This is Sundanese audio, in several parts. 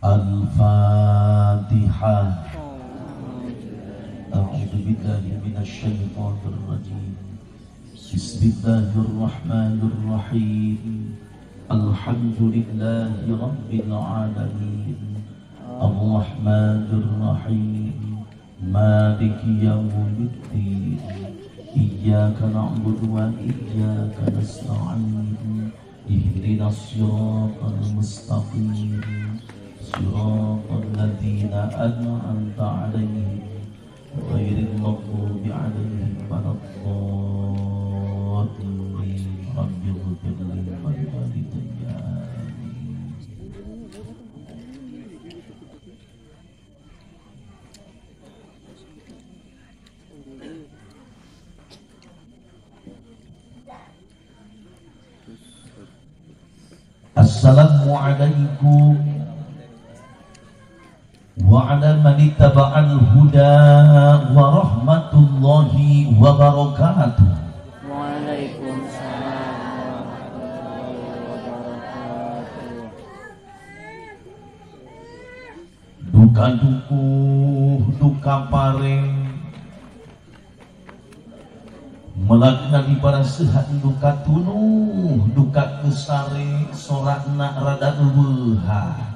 Al-Fatihah. A'udzu billahi minasyaitonir rajim. Bismillahirrahmanirrahim. Alhamdulillahi rabbil alamin. Arrahmanir rahim. Maliki yaumiddin. Iyyaka na'budu wa iyyaka nasta'in. Ihdinas siratal mustaqim. Siratal ladzina an'amta 'alaihim ghairil maghdubi 'alaihim waladdallin. Rabbighfir li wa liwalidayya. Assalamualaikum wa ala man ittaba'al huda wa rahmatullahi wa barakatuh. Waalaikumsalam warahmatullahi wabarakatuh. Duka dukuh duka pareng melakna di parasehan duka tunuh duka kesare sorakna rada eueuha.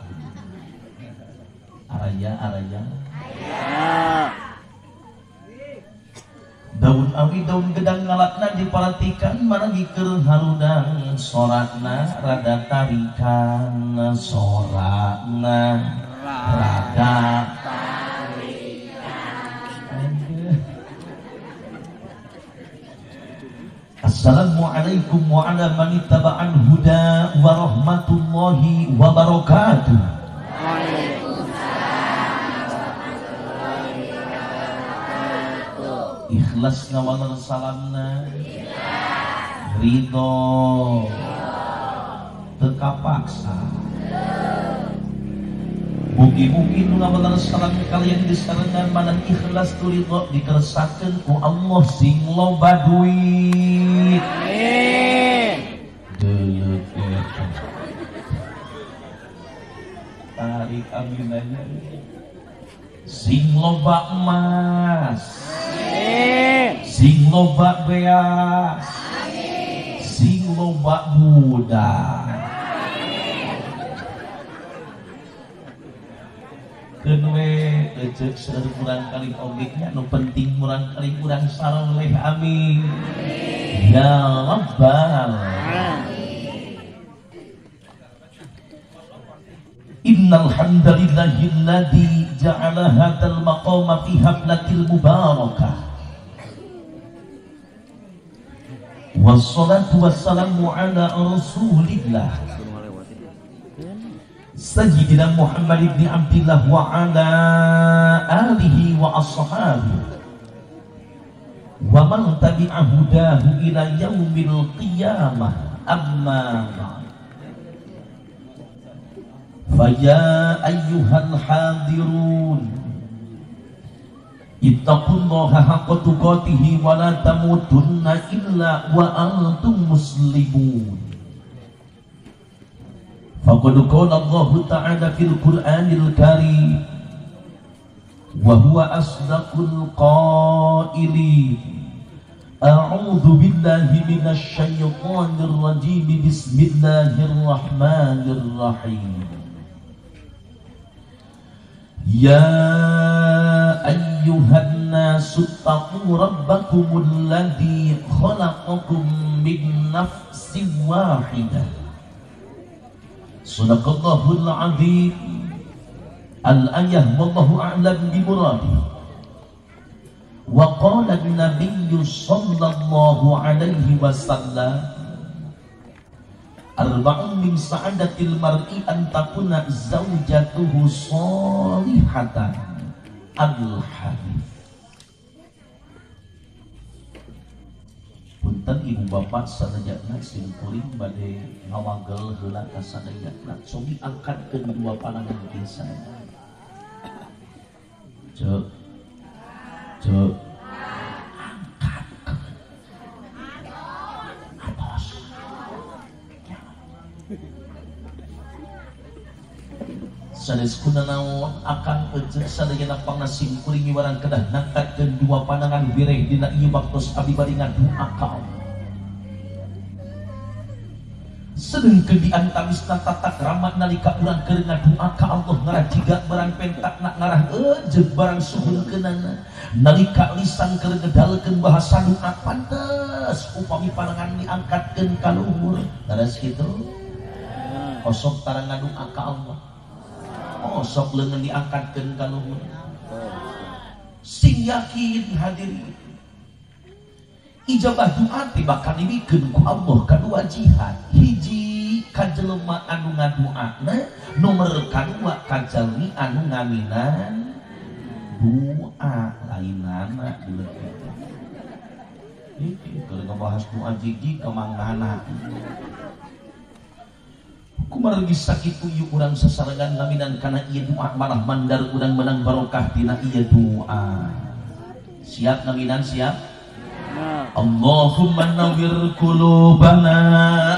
Araya araya daun awi daun gedang ngalakna diperhatikan maragi keur harudang sorakna rada tarikan sorakna rada tarikan. Assalamualaikum wa ala man ittaba'al huda wa rahmatullahi wa barakatuh. Ikhlas ngawaler salamna, ridho, teu kapaksa. Mugi-mugi nu ngawaler salam kalian disarengan manang ikhlas tu ridho dikersakeun ku Allah sing loba duit. Amin. Deuleut eta. Tarik amin aja. Sing loba emas. Sing loba beas, sing loba budak. Keun we eceuk seueur murang kali oge nya nu penting murang kali urang saroleh amin. Ya rabbal alamin. Innal hamdalillahilladzi ja'ala hadzal maqama fi haflatil mubarakah. Wassalatu wassalamu ala rasulillah Sayyidina Muhammad ibn Abdillah wa ala alihi wa ashabihi wa man tabi'a hudahu ila yaumil qiyamah. Amma ba'd. Fa ya ayyuhal hadirun ittaqullaha haqqa tuqatihi wa la tamutunna illa wa antum muslimun. Faqad qala Allahu ta'ala fil Qur'anil Karim wa huwa asdaqul qailin. A'udzu billahi minasy syaithanir rajim. Bismillahirrahmanirrahim. Ya ayyuhan nasu taqu rabbakumul ladzi khalaqakum min nafsin wahidah. Shadaqallahul azim. Al-ayah wallahu a'lam bi muradih. Wa qala an-nabiy sallallahu alaihi wasallam arba'un min sa'adatil mar'i an takuna zawjatuhu sholihatan. Al-hadis. Punten ibu bapak sadayana sim kuring bade ngawagel heula ka sadayana. Cobi angkatkeun dua panangan pisan. Cek. Cek. Angkatkeun. Atos. Sanes kunanaon akang ece sadayana pangasim kuring miwarang kedah nangkatkeun dua pandangan wireh dina ieu waktos abdi bari ngadua ka Allah. Sedengkeun di antawisna tata krama nalika urang keur ngadua ka Allah ngarah jiga barang pentakna ngarah ejeg barang suhunkeunana. Nalika lisan keur ngedalkeun bahasa doa pantes upami pandangan diangkatkeun ka luhur. Leres kitu? Osok tara ngadua ka Allah. Osok leungeun diangkatkeun ka luhur. Sing yakin hadirin, ijabah doa teh bakal dibikeun ku Allah kadua jihad. Hiji ka jelema anu ngaduana, nomor kadua ka jalmi anu ngaminan doa lainana dulur eta. Iki keur ngabahas doa jiji ka mangana. Kumargi sakitu yuk urang sasarengan ngaminan kana ieu doa malah mandar urang menang barokah tina ieu doa. Siap ngaminan siap? Allahumma nawwir qulubana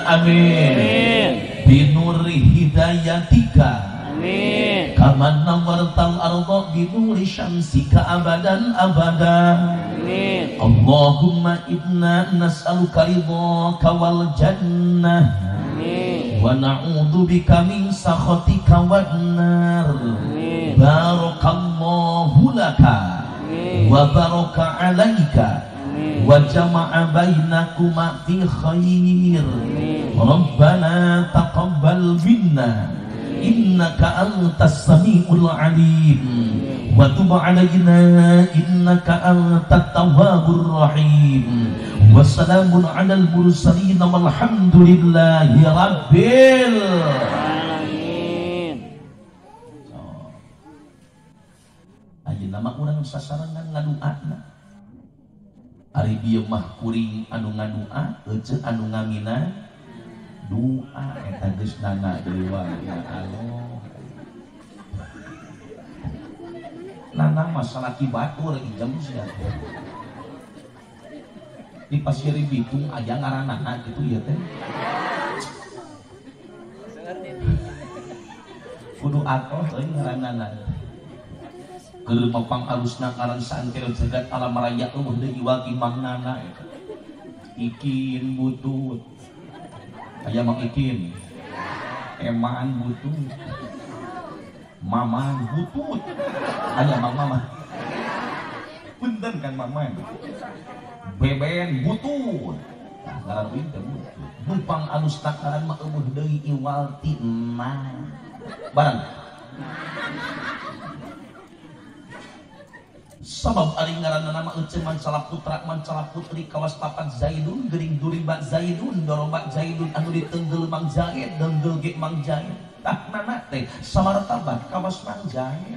amin binuri hidayatika amin kama nawwartal arda binuri syamsika abadan abada amin. Allahumma inna nas'aluka ridhaka wal jannah amin wa na'udzu bika min sakhatika wan nar. Barakallahu laka wa baraka alaika wa jama'a bainakuma fi khair. Rabbana taqabbal minna innaka antas samiul alim wa tub alaina innaka antat tawwabur rahim. Wassalamun alal mursalin walhamdulillahi rabbil alamin. Ayeuna mah urang sasarengan ngaduana. Ari bieu mah kuring anu ngadua ece anu ngamina doa eta geus nana deui wae ya Allah. Nana masalah ki batur ijem sia. Di Pasir Bitung aya ngaranana kitu ieu teh. Kudu atoh euy ngaranana. Keur mapang alusna ngaran saantero jagat alam raya eueuh deui iwal imang nana. Ikin butut. Aya Mang Ikin. Eman butut. Maman butut. Aya Mang Maman. Punten kan Maman. Beben butut. Tah ngaran uing teh butut. Numpang alus takaran mah eueuh deui iwal ti na. Barang. Sabab ari ngaranna mah ece mancala putra mancala putri kawas papat Zaidun geuring duriba Zaidun doroba Zaidun anu ditenggel Mang Zaid denggel ge Mang Zaid. Tah nana teh samartabat kawas Mang Zaid.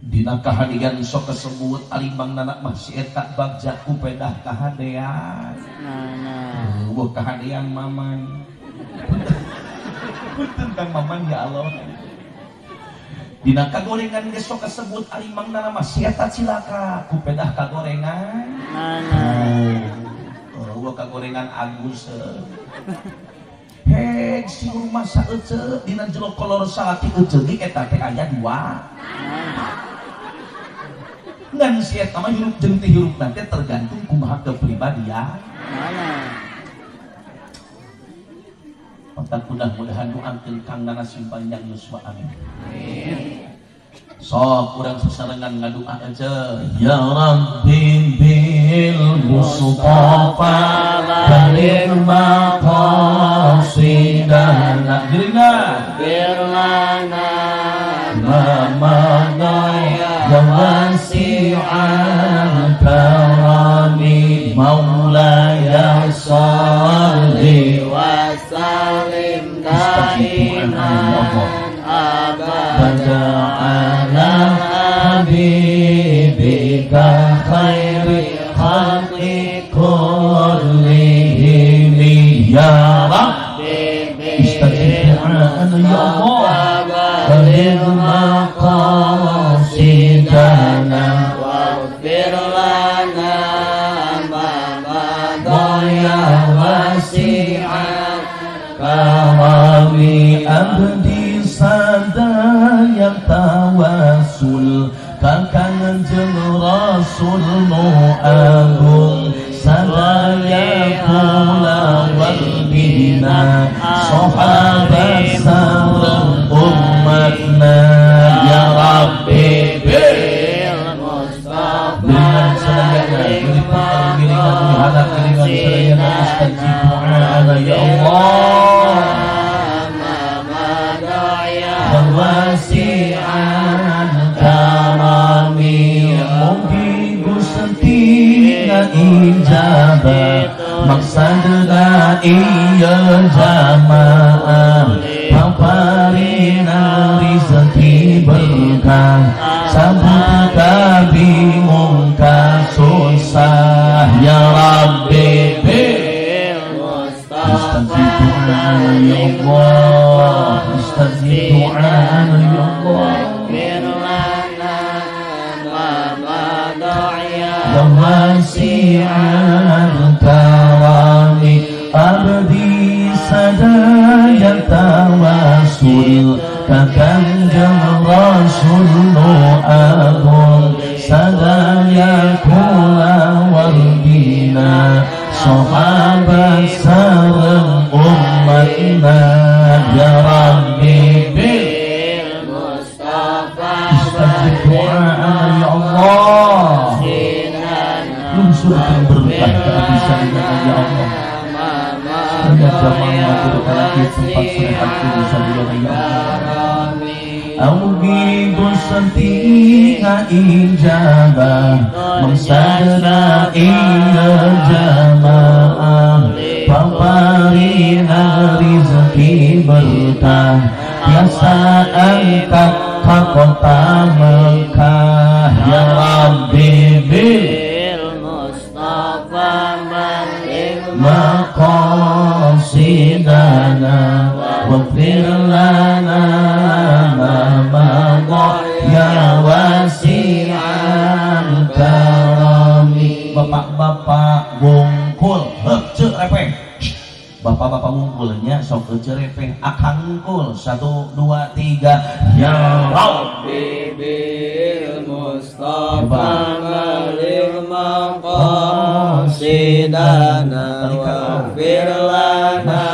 Dina kahadean sok kesebut ari Mang Nana mah si eta bagja ku pedah kahadean. Nana. Eueuh kahadean Maman. Punten Kang Maman ya Allah. Dina kagorengan ge sok kasebut ari Mang Nana mah si eta cilaka ku pedah kagorengan. Nana. Eueuh kagorengan Agus. Heg si rumah saeuceut dina jero kolor salaki ece ge eta teh aya dua. Ngan si eta mah hirup jeung teu hirup teh tergantung kumaha kepribadian. Maka mudah-mudahan doakeun Kang Nana simpan panjang yuswa amin. Sok urang sasarengan ngadua aja. Ya Rabbi bil Mustafa baligh maqasidana. Geringan. Birlana ma ya wasi'al karami maulaya shalli wa salim daiman abada ala habibika khairi khalqi kullihim ya Rabbi istajib du'ana ya Allah baligh maqasidana waghfir lana ma madha ya wasi'al karami abdi sadayana Sadaya tawasul ka Kangjeng Rasul nu agung sadaya kula wargina sahabat sareng umatna ya Rabbi bil Mustafa dengan sadayana giringan dihadap giringan sadayana mustajib du'ana ya Allah wasi'an karami mugi Gusti ijabah maksudna ieu jamaah paparina rezeki berkah sabut kabingung kasusah ya Rabbi bil Mustafa mustajib ya Allah mustajib du'ana ya Allah waghfir lana ma madaya wasi'al karami abdi sadaya tawasul ka Kangjeng Rasul nu agung sadaya kula wargina sahabat sareng umatna ya Rabbi bil Mustafa mustajib du'ana ya Allah lungsurkan berkah keabdi ya Allah sadaya jamaah matur lagi tempat sehat sadaya ya Allah Augi Gusti ijabah mangsadna ieu jamaah paparina rezeki berkah biasa angkat ka kota Mekah ya Rabbi bil Mustafa maqasidana waghfir lana ma madha ya wasi'al karami. Bapak-bapak wungkul heup ceu repeh. Bapak-bapak wungkulnya sok eceu repeh akang wungkul 1 2 3 ya Rabbi bil Mustafa balil maqasidana waghfir lana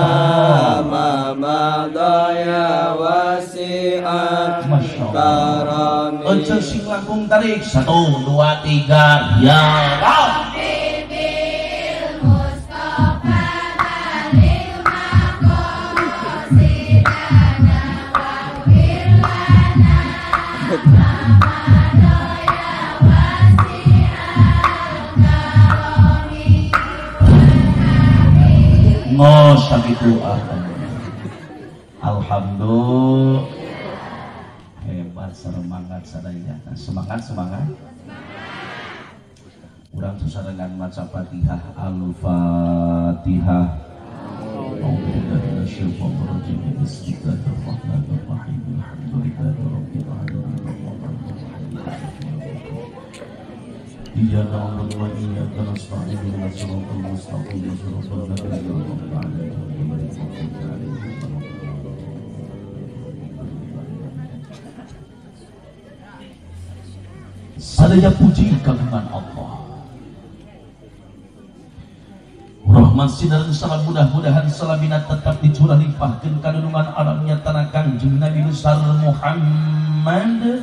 ma madaya wasi'al karami. Eceu sing langkung tarik 1 2 3 ya Rabbi bil Mustafa balil maqasidana waghfir lana ma madaya wasi'al karami. Ngos sakitu alhamdulillah. Hebat semangat sadaya. Semangat semangat. Urang sasarengan maca Fatihah. Al-Fatihah. Bismillahirrahmanirrahim. Alhamdulillahirabbil alamin. Iyyaka na'budu wa iyyaka nasta'in. Ihdinas siratal mustaqim. Siratal ladzina an'amta 'alaihim ghairil maghdubi 'alaihim waladdallin. Sadaya puji kagungan Allah. Rahman sinar salam mudah-mudahan salamina tetap dicurah limpahkeun kadunungan alamnya tanah Kangjeng Nabi besar Muhammad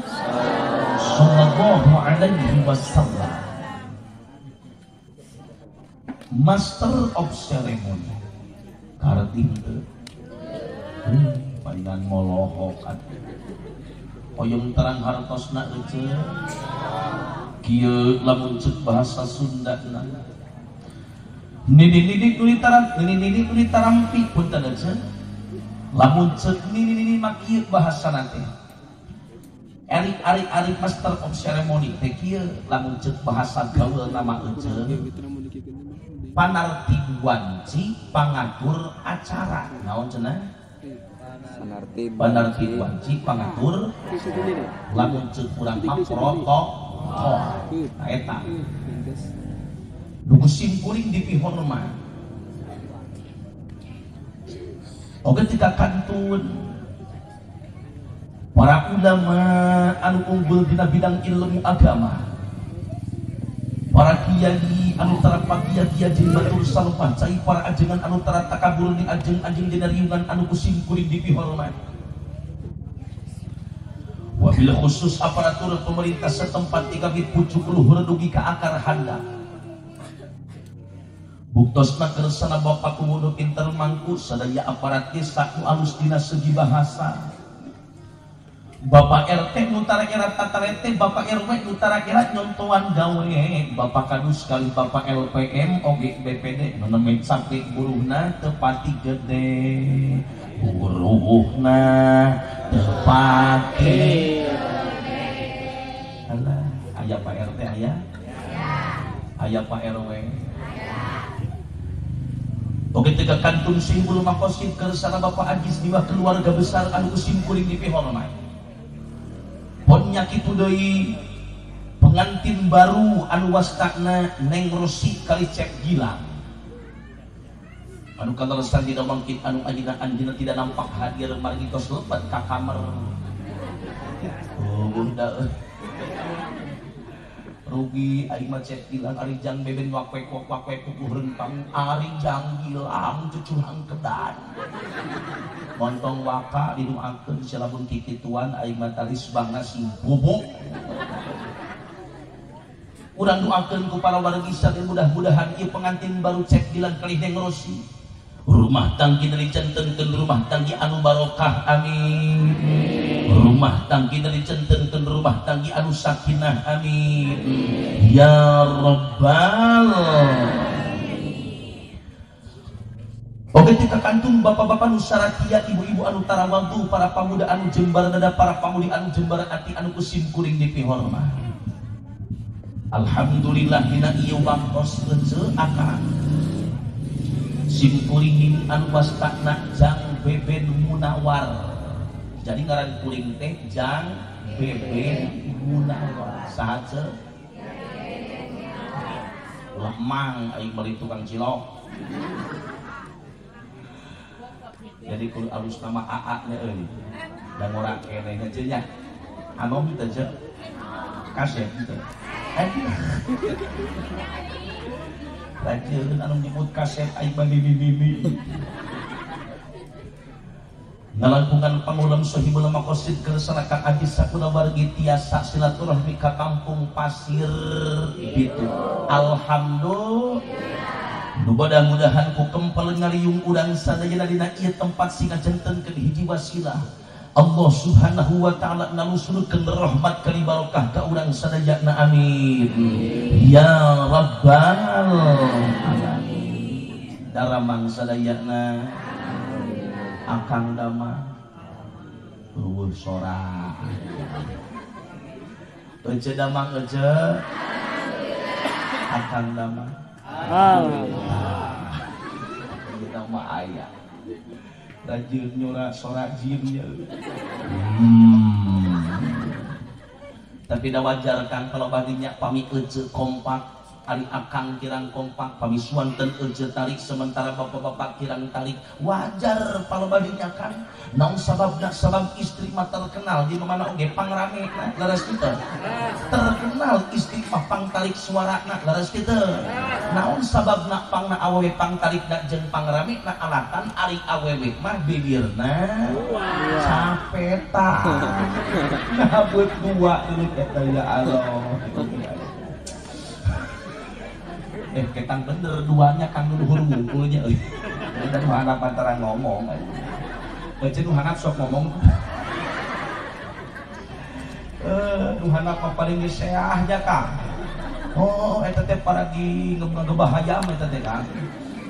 sallallahu alaihi wasallam. Master of ceremony karti teu palingan molohok atuh hoyong terang hartosna eceu kieu lamun ceuk bahasa Sundana nini-nini nini-nini tarampi punten eceu lamun ceuk nini-nini mah kieu bahasana teh ari-ari master of ceremony teh kieu lamun ceuk bahasa gaul nama eceu panarti wanci pangatur acara naon cenah panarti wanci pangatur lamun ceuk urang mah protokol nah eta nu simkuring dipihormat oge tika kantun Para ulama anu unggul dina bidang ilmu agama, para kiai anu tara pagia-gia jeung batur salumpah cai, para ajengan anu tara takabur di ajeng-ajeng dina riungan anu ku sim kuring dipihormat. Wabil khusus aparatur pemerintah setempat tikami pucuk luhur dugi ka akar handap. Buktosna kersana bapak kumodo pinter mangku sadaya aparat ge saku alus dina segi bahasa. Bapak RT nu tara erat tatarete, Bapak RW nu tara erat nyontoan gawe, Bapak Kadus kali Bapak LPM oge BPD nu nemen sakit buruhna teu pati gede, buruhna teu pati. Alah, aya Pak RT aya? Aya Pak RW. Oke tiga kantun simbol makosid kersana Bapak Ajis diwah keluarga besar anu sim kuring dipihormat. Ponnya kitu deui pengantin baru anu wastakna Neng Rosi kali Cep Gilang. Anu kaleresan dina bangkit anu anjeunna anjeunna tidak nampak hadir margi tos lebet ka kamar. Oh, da rugi aing mah Cep Gilang ari jang beben wakwek wakwek kuku rentang ari jang Gilang cucurang kedan. Montong waka didoakeun salamun kikituan aing mah talis bangna sing bubuk. Urang doakeun ku para wargi sadaya mudah-mudahan ieu pengantin baru Cep Gilang kalih Neng Rosi. Rumah tangki dicentenkeun rumah tangki anu barokah amin. Rumah tangki dicentenkeun rumah tangki anu sakinah amin. Ya rabbal. Oke tika kantung bapak-bapak nu saratia, ibu-ibu anu tarawantu, para pamuda anu jembar dada, para pamudi anu jembar ati anu kusim kuring dipihormat. Alhamdulillah dina ieu waktos ece akang sim kuring anu wastakna Jang Beben Munawar. Jadi ngaran kuring teh Jang Beben Munawar. Saha ce? Ulah mang aing meuli tukang cilok. Jadi kudu alus nama AA nya euy. Da ngora keneh nya nya. Anom teh je. Kasep teh. Rajeun anu nyebut kasep aing mah nini-nini. Ngalangkungan pangulam sohibul maqasid kersana Kang Ajis sakulawargi tiasa silaturahmi ka kampung Pasir Bitu. Alhamdulillah. Mudah-mudahan ku kempel ngariung urang sadayana dina ieu tempat sing ngajentenkeun hiji wasilah. Allah Subhanahu wa taala ngalusurkeun rahmat kali barokah ka urang sadayana amin. Ya rabbal alamin. Daramang sadayana akang dama eueuh sora. Ece damang ece akang dama. Alhamdulillah. Kita mah aya. Rajin nyora sora jinnya. Tapi dah wajar kan kalau baginya pami ece kompak, ari akang kirang kompak, pami suanten ece tarik sementara bapak-bapak kirang tarik. Wajar kalau baginya kan. Naon sababna sabab istri mah terkenal di mana oge pangrame na leres kitu. Terkenal istri mah pangtarik suarana leres kitu. Naon sababna pangna awewe pangtarikna jeung pangrame na alatan ari awewe mah bibirna capeta. Ngabut dua dulu eta ya Allah. Ketang bener duanya kang luhur wungkulnya euy. Da nu handap antara ngomong. Ece nu handap sok ngomong. Nu handap mah paling geus seah nya Kang. Oh, eta teh paragi ngebahaya mah eta teh Kang.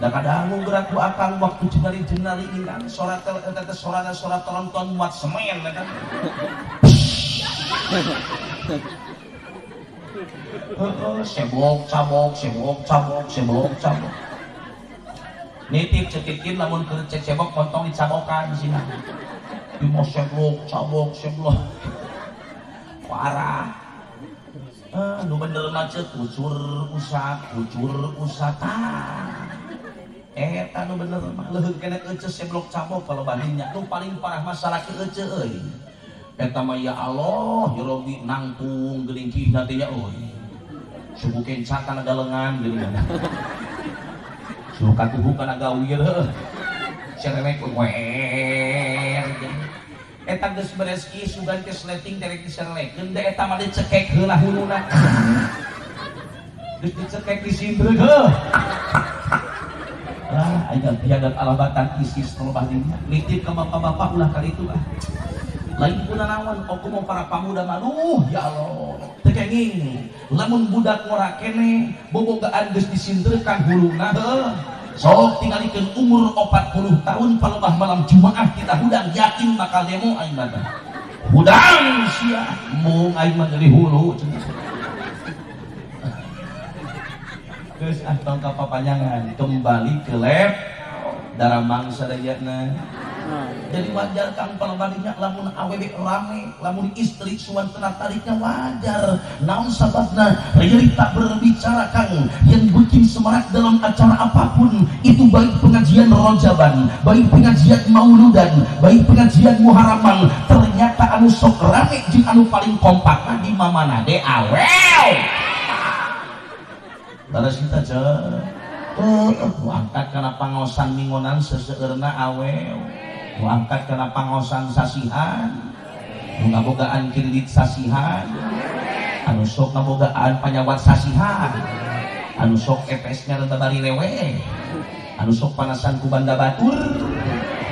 Da kadangu gerak ku akang waktu jenari-jenari ingkang sora teh eta teh sorana sora tronton muat semen eta. Sebok cabok sebok cabok sebok cabok. Nitip cetikin lamun keur cebok montong dicabokan sina. Di mau sebok cabok seblok. Parah. Nu bener mah ceuk kucur usap kucur usata. Eta nu bener mah leuheung keneh ece seblok cabok kalau bandingnya. Nu paling parah masalah ke ece euy. Eta mah ya Allah ya Rabbi nangtung geuning kihna teh nya euy. Suku kenca kana galengan geuning. Suku katuhu kana gawir heuh. Serelek weer. Eta geus beres kieu sugan teh sleting derek diserelekeun da eta mah dicekek heula huluna. Geus dicekek disindreug heuh. Ah, aya biadab alabatan ISIS tolobah dinya. Nitip ka bapak-bapak ulah kali itu ah. Lain kuna naon, aku mau para pamuda maluh ya Allah. Teu kenging, lamun budak ngora keneh bobogaan geus disindreukan huluna heuh. Sok tingalikeun umur 40 tahun palebah malam Jumaah kita hudang yakin bakal demo aing mah. Hudang sia, mung aing mah dari hulu cenah. Geus ah tong kapapanjangan kembali ke lab darah mangsa dayana. Jadi wajar kang palebah lamun awewe rame, lamun istri suwantena tariknya wajar. Naon sababna? Realita berbicara kang yang bikin semarak dalam acara apapun itu, baik pengajian rojaban, baik pengajian mauludan, baik pengajian muharaman, ternyata anu sok rame jeung anu paling kompak di mamana de awew. Baras kita je, angkat kana pangaosan mingonan seseueurna awew, angkat kana pangaosan sasihan, nu ngabogaan kredit sasihan, anu sok ngabogaan panyawat sasihan, anu sok EPS nya rada bari lewe, anu sok panasan ku banda batur,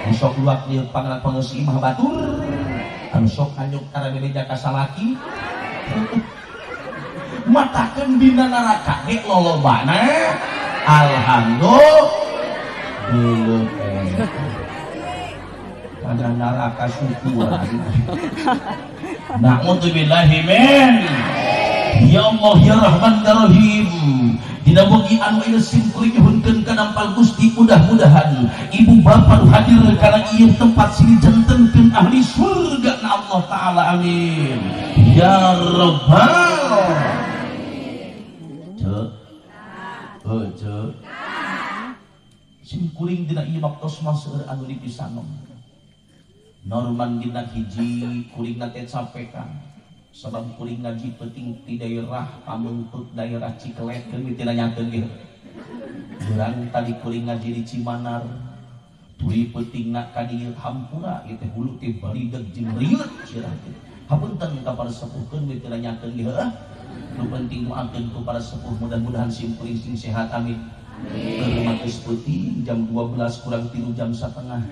anu sok luak di pangeran pangeusi imah batur, anu sok hanyuk kana bebeja ka salaki. Matakeun dina neraka ge lolobana alhamdulillah pada neraka syukur. Na'udzubillahi min ya Allah ya Rahman ya Rahim. Dina bengi anu ieu simkuring nyuhunkeun ka dampal Gusti, mudah-mudahan ibu bapa nu hadir kana ieu tempat sini jantenkeun ahli surga na Allah taala, amin ya rabbal. Simkuring dina ieu waktos mah seueur anu dipisanom. Norman dina hiji kuringna teh capek kang. Sabab kuring ngaji peuting ti daerah Pameungpeuk, daerah Cikelet keun teu nanyakeun ge. Urang tadi kuring ngaji di Cimanar. Tuluy peutingna ka dieu hampura ieu teh hulu teh barideg jeung rieut sirah teh. Hapunten ka para sepuh keun teu nanyakeun ge heuh. Nu penting doakeun ku para sepuh mudah-mudahan simkuring sing sehat, amin. Keur matus peuting jam 12 kurang 3 jam setengah.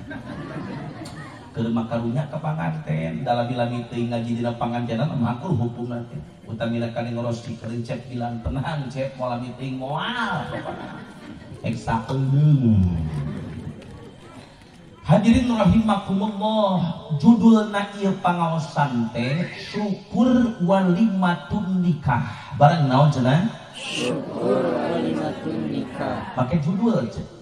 Keur makarunya ka panganten, dalami-lami teuing ngaji dina pangantenan makruh hukumna teh. Utamina kana ngoroski keur cep bilang tenang cep moal lami teuing moal pokona. Eksakeun. Hadirin rahimakumullah, judulna ieu pangaosan teh syukur walimatun nikah. Bareng naon cenah? Syukur walimatun nikah. Make judul cenah.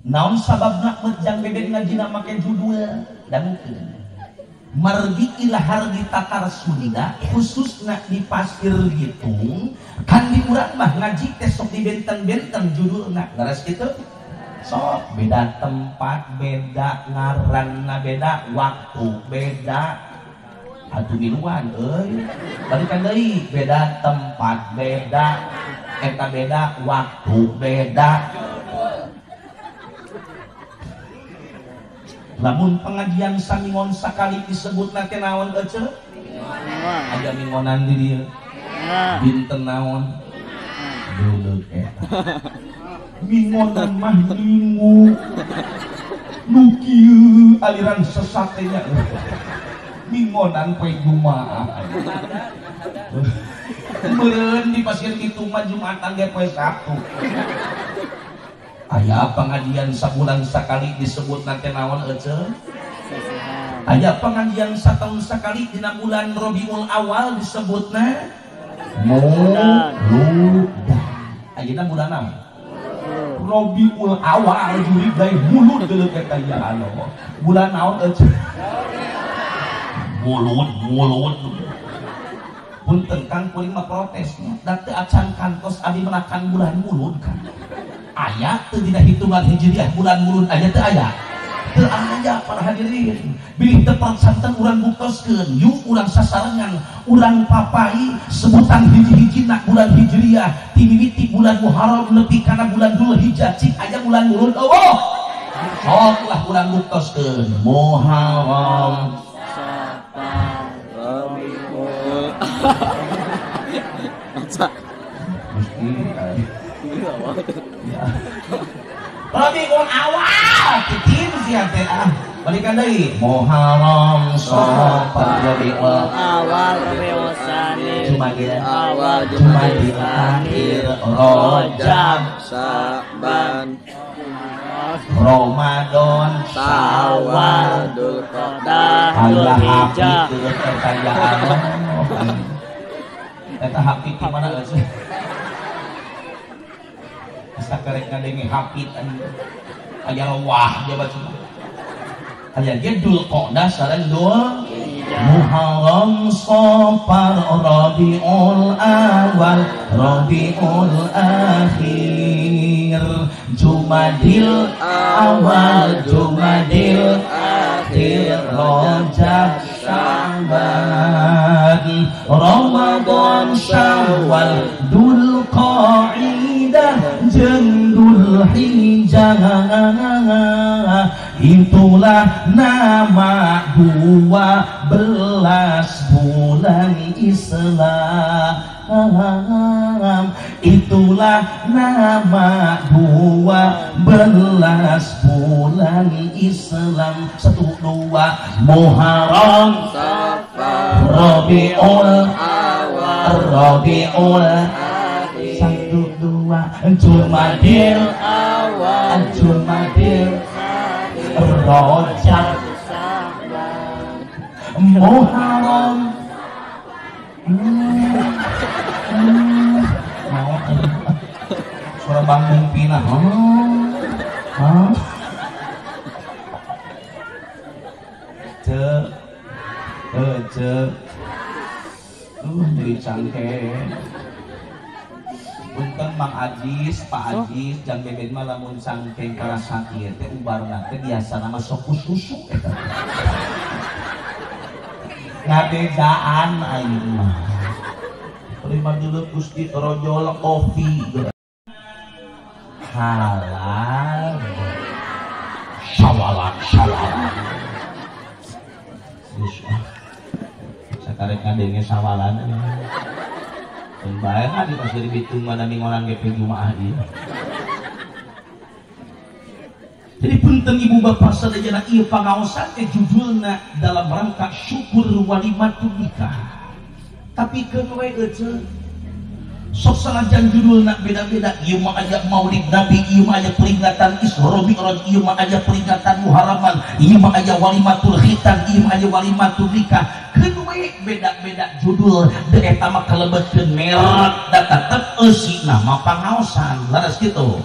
Naon sababna mejang bebek ngajina make judul? Dangukeun. Margi ilahar di Tatar Sunda, khususna di Pasir Gitung, kan di urang mah ngaji teh sok dibenten-benten judulna. Leres kitu? Sok beda tempat, beda ngaranna, beda waktu, beda atuh miluan euy. Balikan deui, beda tempat, beda eta beda waktu, beda. Lamun pengajian samingon sakali disebutna teh naon ece? Aya mingonan di dieu. Dinten naon? Deuleuk eta. Mingonan mah minggu nu kieu aliran sesat teh nya. Mingonan poe Jumaah. Meureun di Pasir Kitung mah Jumatan ge poe Sabtu. Aya pengajian sabulan sakali disebut teh naon ece? Aya pengajian sataun sakali dina bulan Rabiul Awal disebutna Muludan. Ayeuna bulan naon? Rabiul Awal juri gae mulud deuleu eta ya Allah. Bulan naon ece? Mulud, mulud. Punten kang kuring mah protesnya. Da teu acan kantos abdi menakan bulan mulud kan. Aya teu dina hitungan hijriah bulan mulud aya teu aya? Teu aya para hadirin. Bilih teu santen urang buktoskeun, yuk urang sasarengan, urang papai sebutan hiji-hijina bulan Hijriah, ti mimiti bulan Muharram nepi kana bulan Dzulhijjah, cik aya bulan Mulud eueuh. Sok lah urang buktoskeun Muharram, Safar, Rabiul. Rabiul Awal titin sia teh ah. Balikan deui Muharram, Safar, Rabiul Awal, Rabiul Tsani, Jumadil Awal, Jumadil Akhir, Rajab, Sa'ban, Ramadan, Syawal, Dzulqa'dah, Dzulhijjah. Eta hapit di mana euy? Asa karek ngadenge hapit aya rawah dia baca. Aya ge Dzulqa'dah sareng Dzul Muharram, Safar, Rabiul Awal, Rabiul Akhir, Jumadil Awal, Jumadil Akhir, Rajab, Sya'ban, Ramadan, Syawal, Dzulqa'dah jeung Dzulhijjah. Itulah nama 12 bulan Islam. Itulah nama 12 bulan Islam. 1, 2 Muharram, Safar, Rabiul Awal, Rabiul Akhir, 1, 2 Jumadil Awal, Jumadil Rajab, Muharram. Suara bangkung pinah. Ce, ce, jadi cangke. Punten Mang Ajis, Pak Ajis, jang bebek mah lamun cangkeng karasa ieu teh ubarna teh biasana mah sok susu eta. Ngabejaan aing mah. Terima dulu Gusti rojol kopi. Halal. Sawalan, sawalan. Geus ah. Sakarek ngadenge sawalan. Dan bae lah di pasir Bitung mana mingolan GP Jumaah ieu. Jadi punten ibu bapak sadayana ieu pangaosan teh judulna dalam rangka syukur walimatun nikah. Tapi keun we euceun sok sanajan judulna beda-beda, ieu mah aya Maulid Nabi, ieu mah aya peringatan Isra Mi'raj, ieu mah aya peringatan Muharraman, ieu mah aya walimatul khitan, ieu mah aya walimatul nikah. Keun we beda-beda judul, deui eta mah kalebetkeun merek da tetep eusina mah pangaosan. Leres kitu.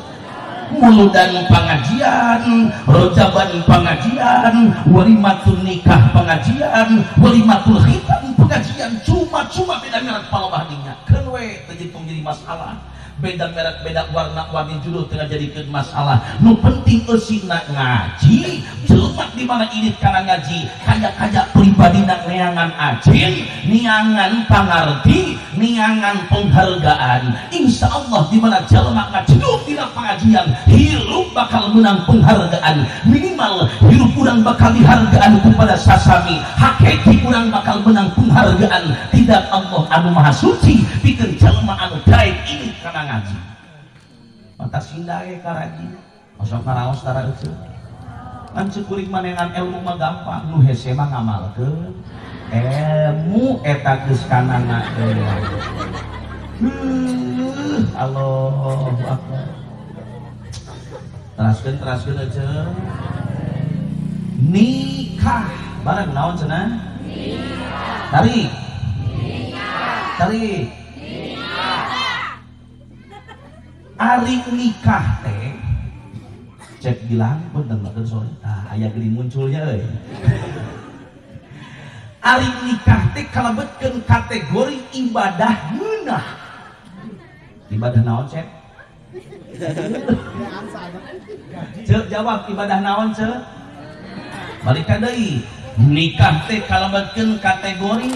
Muludan pengajian, rojaban pengajian, walimatul nikah pengajian, walimatul khitan pengajian, cuma-cuma beda merek palebah dinya. Keun we teu jadi masalah. Beda merek, beda warna-warni judul teu ngajadikeun masalah. Nu penting eusina ngaji, jelema di mana irit kana ngaji, kaya-kaya pribadina neangan ajin, neangan pangarti, neangan penghargaan. Insya Allah di mana jelema ngajeduk dina pengajian, hirup bakal menang penghargaan. Minimal hirup urang bakal dihargaan kepada sasami, hakiki urang bakal menang penghargaan. Tidak Allah anu maha suci pikeun jelema anu daek ini kana ngaji. Mata sindae karaji, osok karaos tara euceun. Kan ceuk kuring manengan ilmu mah gampang, nu hese mah ngamalkeun. Ilmu eta geus kanana deui. Allahu akbar. Teraskeun teraskeun euceun. Nikah bareng naon cenah? Nikah. Tarik. Nikah. Tarik. Ari nikah teh cek bilang punten meukeun sore tah aya geuning munculnya euy. Ari nikah teh kalebetkeun kategori ibadah ngeunah. Ibadah naon cek? Cek jawab ibadah naon cek? Balik deui nikah teh kalebetkeun kategori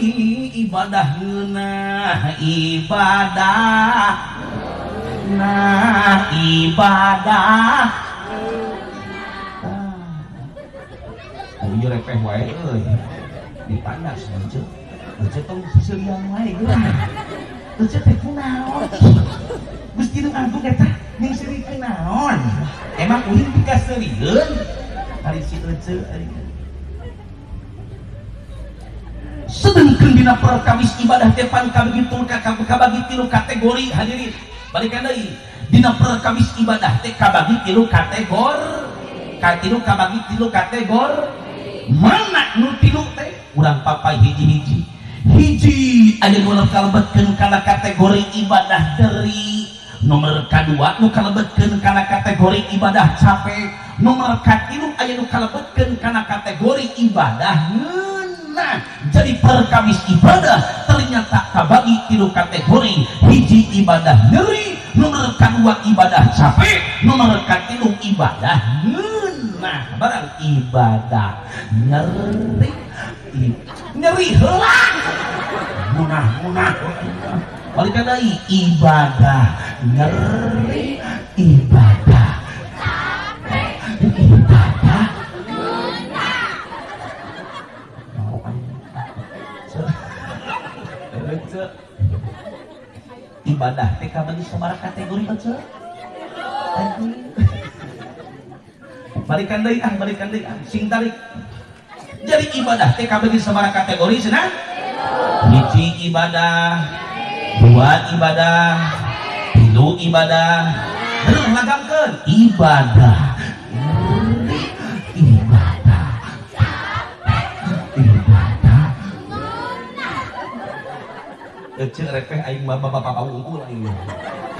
ibadah ngeunah ibadah nah ibadah. Oh ieu repeh wae euy. Dipanas ece. Ece tong seserian wae geura. Ece teh kunaon? Gusti nu agung eta ning seuri kunaon? Emang uing pikaseurieun? Ari si ece ari. Sedengkeun dina perkawis ibadah teh pan kabagi kabagi tilu kategori hadirin. Balikan deui dina perkawis ibadah teh kabagi tilu kategori. Katilu kabagi tilu kategori. Mana nu tilu teh? Urang papai hiji-hiji. Hiji aya nu kalebetkeun kana kategori ibadah nyeri. Nomor kadua nu kalebetkeun kana kategori ibadah capek. Nomor katilu aya nu kalebetkeun kana kategori ibadah ngeunah. Jadi perkawis ibadah ternyata kabagi tilu kategori. Hiji ibadah nyeri, nomor kadua ibadah capek, nomor katilu ibadah ngeunah. Barang ibadah nyeri, nyeri heula munah-munah. Balik deui ibadah nyeri, ibadah capek, ibadah ngeunah. Ibadah teh kabagi sabaraha kategori ece? Balikan deui ah, balikan deui ah, sing tarik. Jadi ibadah teh kabagi sabaraha kategori cenah? Hiji ibadah, dua ibadah, tilu ibadah. Terus lagamkeun ibadah. Ibadah. Ibadah. Ece repeh aing mah bapak unggul aing.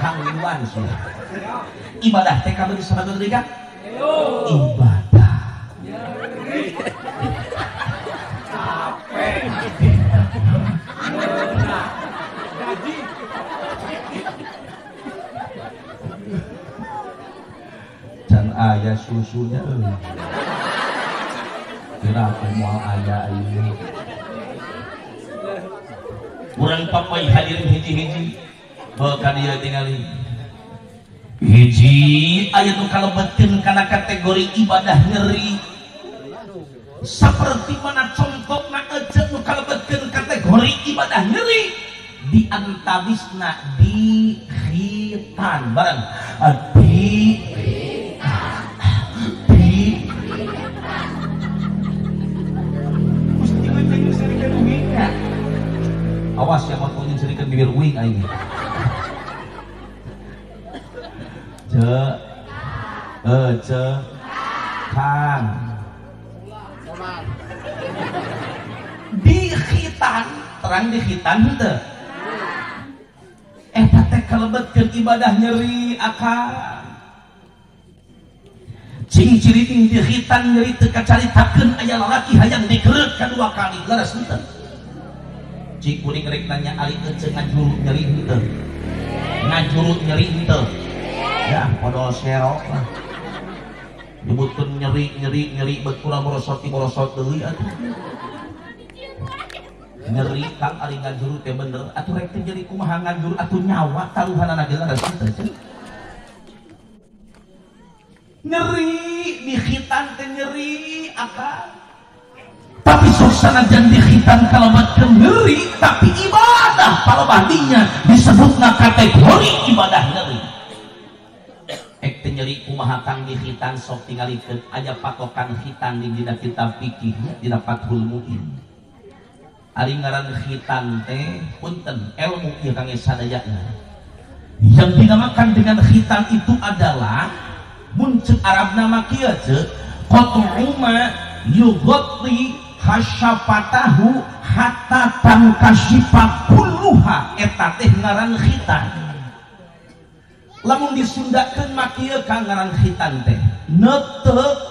Kang Iwan sih. Ibadah teh kabagi sabaraha kategori kan? Ibadah nyeri, capek, ngeunah, gaji. Can aya susunya euy. Kira aku moal aya ieu. Urang papai hadirin hiji-hiji. Beuh ka dieu tingali. Hiji aya nu kalebetkeun kana kategori ibadah nyeri. Saperti mana contohna ece nu kalebetkeun kategori ibadah nyeri di antawisna di khitan bareng di di Gusti teh nyeuseurikeun uing nya. Awas ya mun nyeuseurikeun bibir uing aing. Ce, ce, kang. Di khitan, terang di khitan henteu. Eta teh kalebetkeun ibadah nyeri akang. Cing ciriting di khitan nyeri teu kacaritakeun aya lalaki hayang dikereut kadua kali leres henteu. Cik kuring rek nanya ari ece ngajurut nyeri henteu. Ngajurut nyeri henteu. Ya, podol serok lah. Nyebutkeun nyeri nyeri nyeri bet kurang merosot merosot deui atuh. Nyeri kang ari ngajuru teh bener atuh rek teh nyeri kumaha ngajuru atuh nyawa taruhanana ge leres teh. Nyeri di khitan teh nyeri akang. Tapi sok sanajan di khitan kalebetkeun nyeri tapi ibadah palebahdinya disebutna kategori ibadah nyeri. Ek teh nyeri kumaha kang di khitan sok tingalikeun aya patokan khitan di dina kitab fikih dina Fathul Muin. Ari ngaran khitan teh punten ilmu ieu kang sadayana. Yang dinamakan dengan khitan itu adalah mun ceuk Arabna mah kieu ceuk qat'u ma yughatti hasyafatahu hatta tankashifa kulluha eta teh ngaran khitan. Lamun disundakeun mah kieu kang ngaran khitan teh neuteuk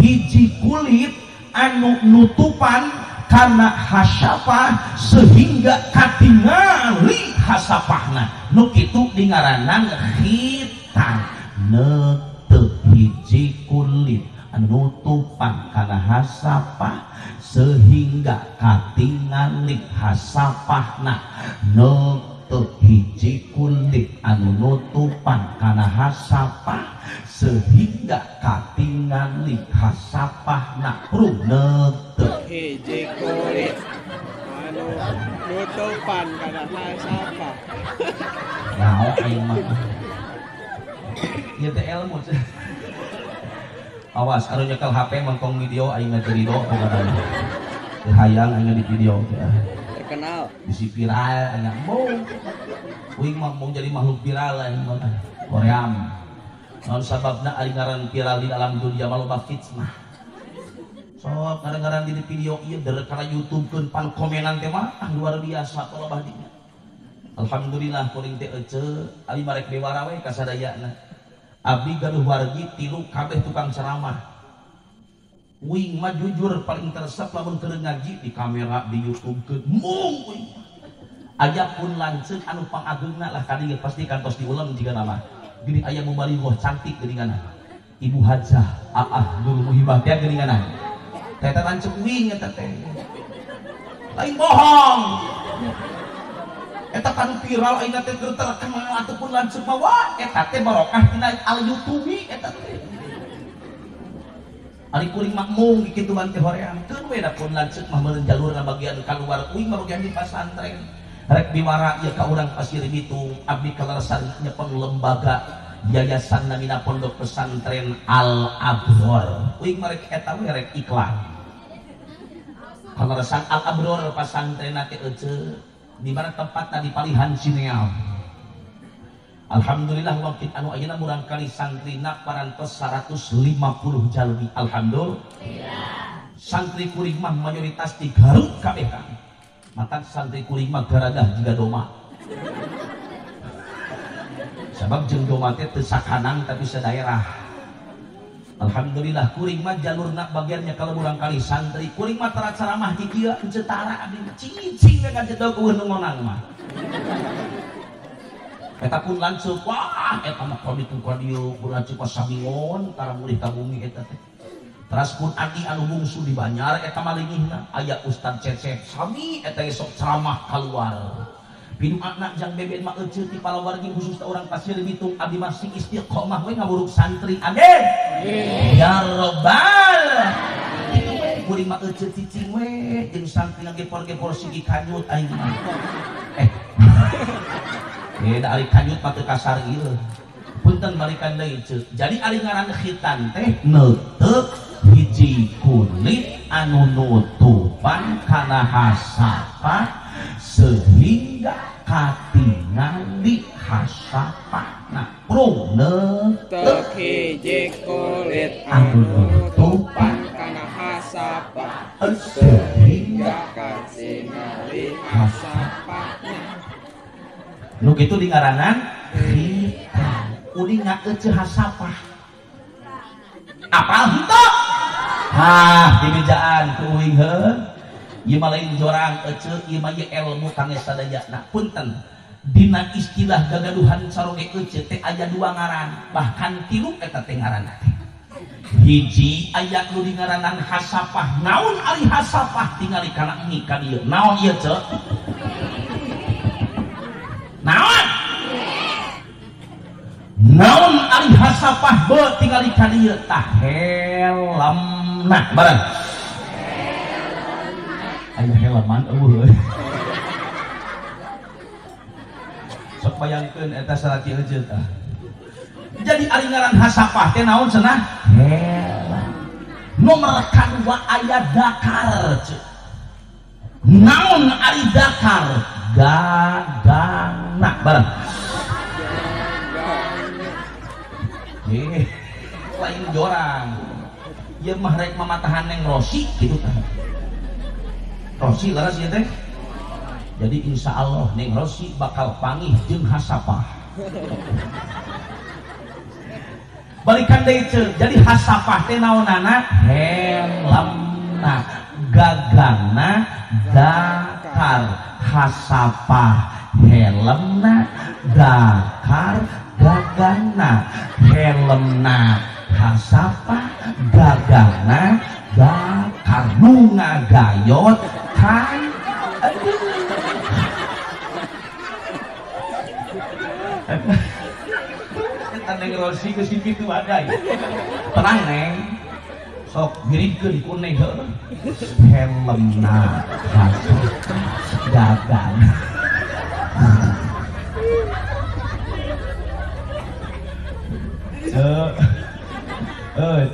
hiji kulit anu nutupan kana hasyafah sehingga katingali hasapahna nu kitu dingaranan khitan. Neuteuk hiji kulit anu nutupan kana hasapah sehingga katingali hasapahna neuteuk hiji kulit anu nutupan kana hasapah sehingga katingali hasapahna prung neuteuk hiji kulit anu nutupan kana hasapah. Naon aing mah ieu teh ilmu. Awas anu nyekel HP mangkong video aing ngajerido pokona. Teu hayang aing di video teh. Terkenal. Bisi viral aing mung. Uing mah mung jadi makhluk viral aing mah. Koream. Naon sababna ari ngaran viral di alam dunia mah loba fitnah. Sok ngaran-ngaran di video ieu derek kana YouTube keun pan komenan teh mah ah luar biasa loba dinya. Alhamdulillah kuring teh ece abi marek bewara we ka sadayana. Abdi gaduh wargi tilu kabeh tukang ceramah. Uing mah jujur paling teresep lamun keur ngaji di kamera di YouTube keun mung uing. Aya pun lanceuk anu pangageungna lah ka dieu pasti kantos diulem jiga nama. Geuning aya mubalighah cantik geuninganna. Ibu Hajah Aah Nurul Muhibah teh geuninganna. Teh eta lanceuk uing eta teh. Lain bohong. Eta kan viral ayeuna teh keur terkenal ataupun lanceuk mah wah eta teh barokah tina al YouTube eta teh. Ari kuring mah mung kitu ban teh hoream keun we da pun lanceuk mah meureun jalurna bagian kaluar uing mah bagian di pasantren. Rek biwara ieu ka urang Pasir Bitung abdi kaleresan nyepeng lembaga yayasan namina Pondok Pesantren Al Abror. Uing mah rek eta we rek iklan. Kaleresan Al Abror pasantren teh ece di mana tempat tadi palihan Cineal. Alhamdulillah waktu anu ayeuna murang kali santrina parantos 150 jalmi. Alhamdulillah. Santri kuring mah mayoritas di Garut kabeh kan. Matak santri kuring mah garadah jiga doma. Sabab jeung doma teh teu sakanang tapi sadaerah. Alhamdulillah kuring mah jalurna bagiannya kalau murang kali santri kuring mah tara ceramah di kieu henteu tara abdi cicing we kajedog eueuh nu ngonang mah. Eta pun lanceuk wah eta mah ka ditu ka dieu pun lanceuk mah samingon tara mulih ka bumi eta teh. Teras pun adi anu bungsu di Banjar eta mah leungihna aya Ustad Cecep sami eta sok ceramah kaluar. Piduana jang beben mah ece ti palawargi khususna urang Pasir Bitung abdi masih istiqomah we ngaburuk santri. Amin. Ya robbal. Kitu we kuring mah ece cicing we jeung santri ngagepor-gepor sigi kanyut aing mah. Da ari kanyut mah teu kasar ieu. Punten balikan deui ceu. Jadi ari ngaran khitan teh neuteuk hiji kulit anu nutupan kana hasapah sehingga katingali hasapahna prung neuteuk hiji kulit anu nutupan kana hasapah sehingga katingali hasapahna. Nu kitu di ngaranan khitan. Uning ngaeuceuh hasapah. Apal henteu? Hah, dibejaan ku uing heuh. Ieu mah lain jorang eceu, ieu mah ieu ilmu kangge sadayana. Punten. Dina istilah gagaduhan saroge eceu teh aya dua ngaran, bahkan tilu eta teh ngaranna teh. Hiji aya nu dingaranan hasapah. Naon ari hasapah tingali kana mie ka dieu. Naon ieu ceu? Naon? Naon ari hasapah be tingali ka dieu tah helmna bareng. Aya helman eueuh. Sok bayangkeun eta salaki euceut tah. Jadi ari ngaran hasapah teh naon cenah? Helm. Nomor kadua aya dakar ceu. Naon ari dakar? Gagangna bareng. Lain jorang. Ieu mah rek mamatahan neng Rosi kitu tah. Rosi laras ieu teh. Jadi insya Allah neng Rosi bakal pangih jeung hasapah. Balikan deui ceu. Jadi hasapah teh naonana? Helmna, gagangna dakar. Hasapah helmna, dakar gagangna. Helmna hasapah, Gagangna gakar nu ngagayot kan. Aduh. Eta Neng Rosi geus kitu ada ya. Tenang Neng. Sok miripkeun ku Neng heuh. Helmna hasuk gagang.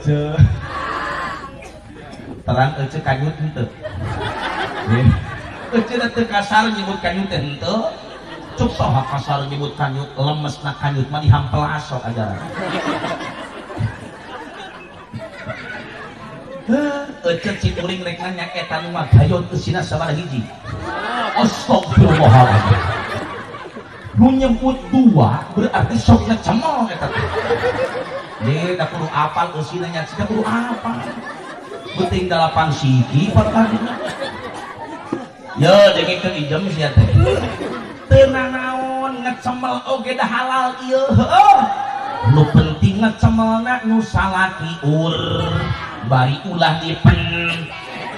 Ce. Terang ece kanyut henteu. Ece teu kasar nyebut kanyut teh henteu. Cuk saha kasar nyebut kanyut, lemesna kanyut mah dihampelas sok ajaran. Ece cikuring rek nanya eta nu ngagayot eusina sabaraha hiji. Astagfirullahaladzim. Nu nyebut dua berarti sok ngecemol eta teh. Deh, da kudu apal eusina nya, da kudu apal. Beuting 8 siki pertanyaan. Yo, dengekeun ijem sia teh. Teu nanaon ngecemel oge da halal ieu heuh. Nu penting ngecemelna nu salaki ur bari ulah dipen.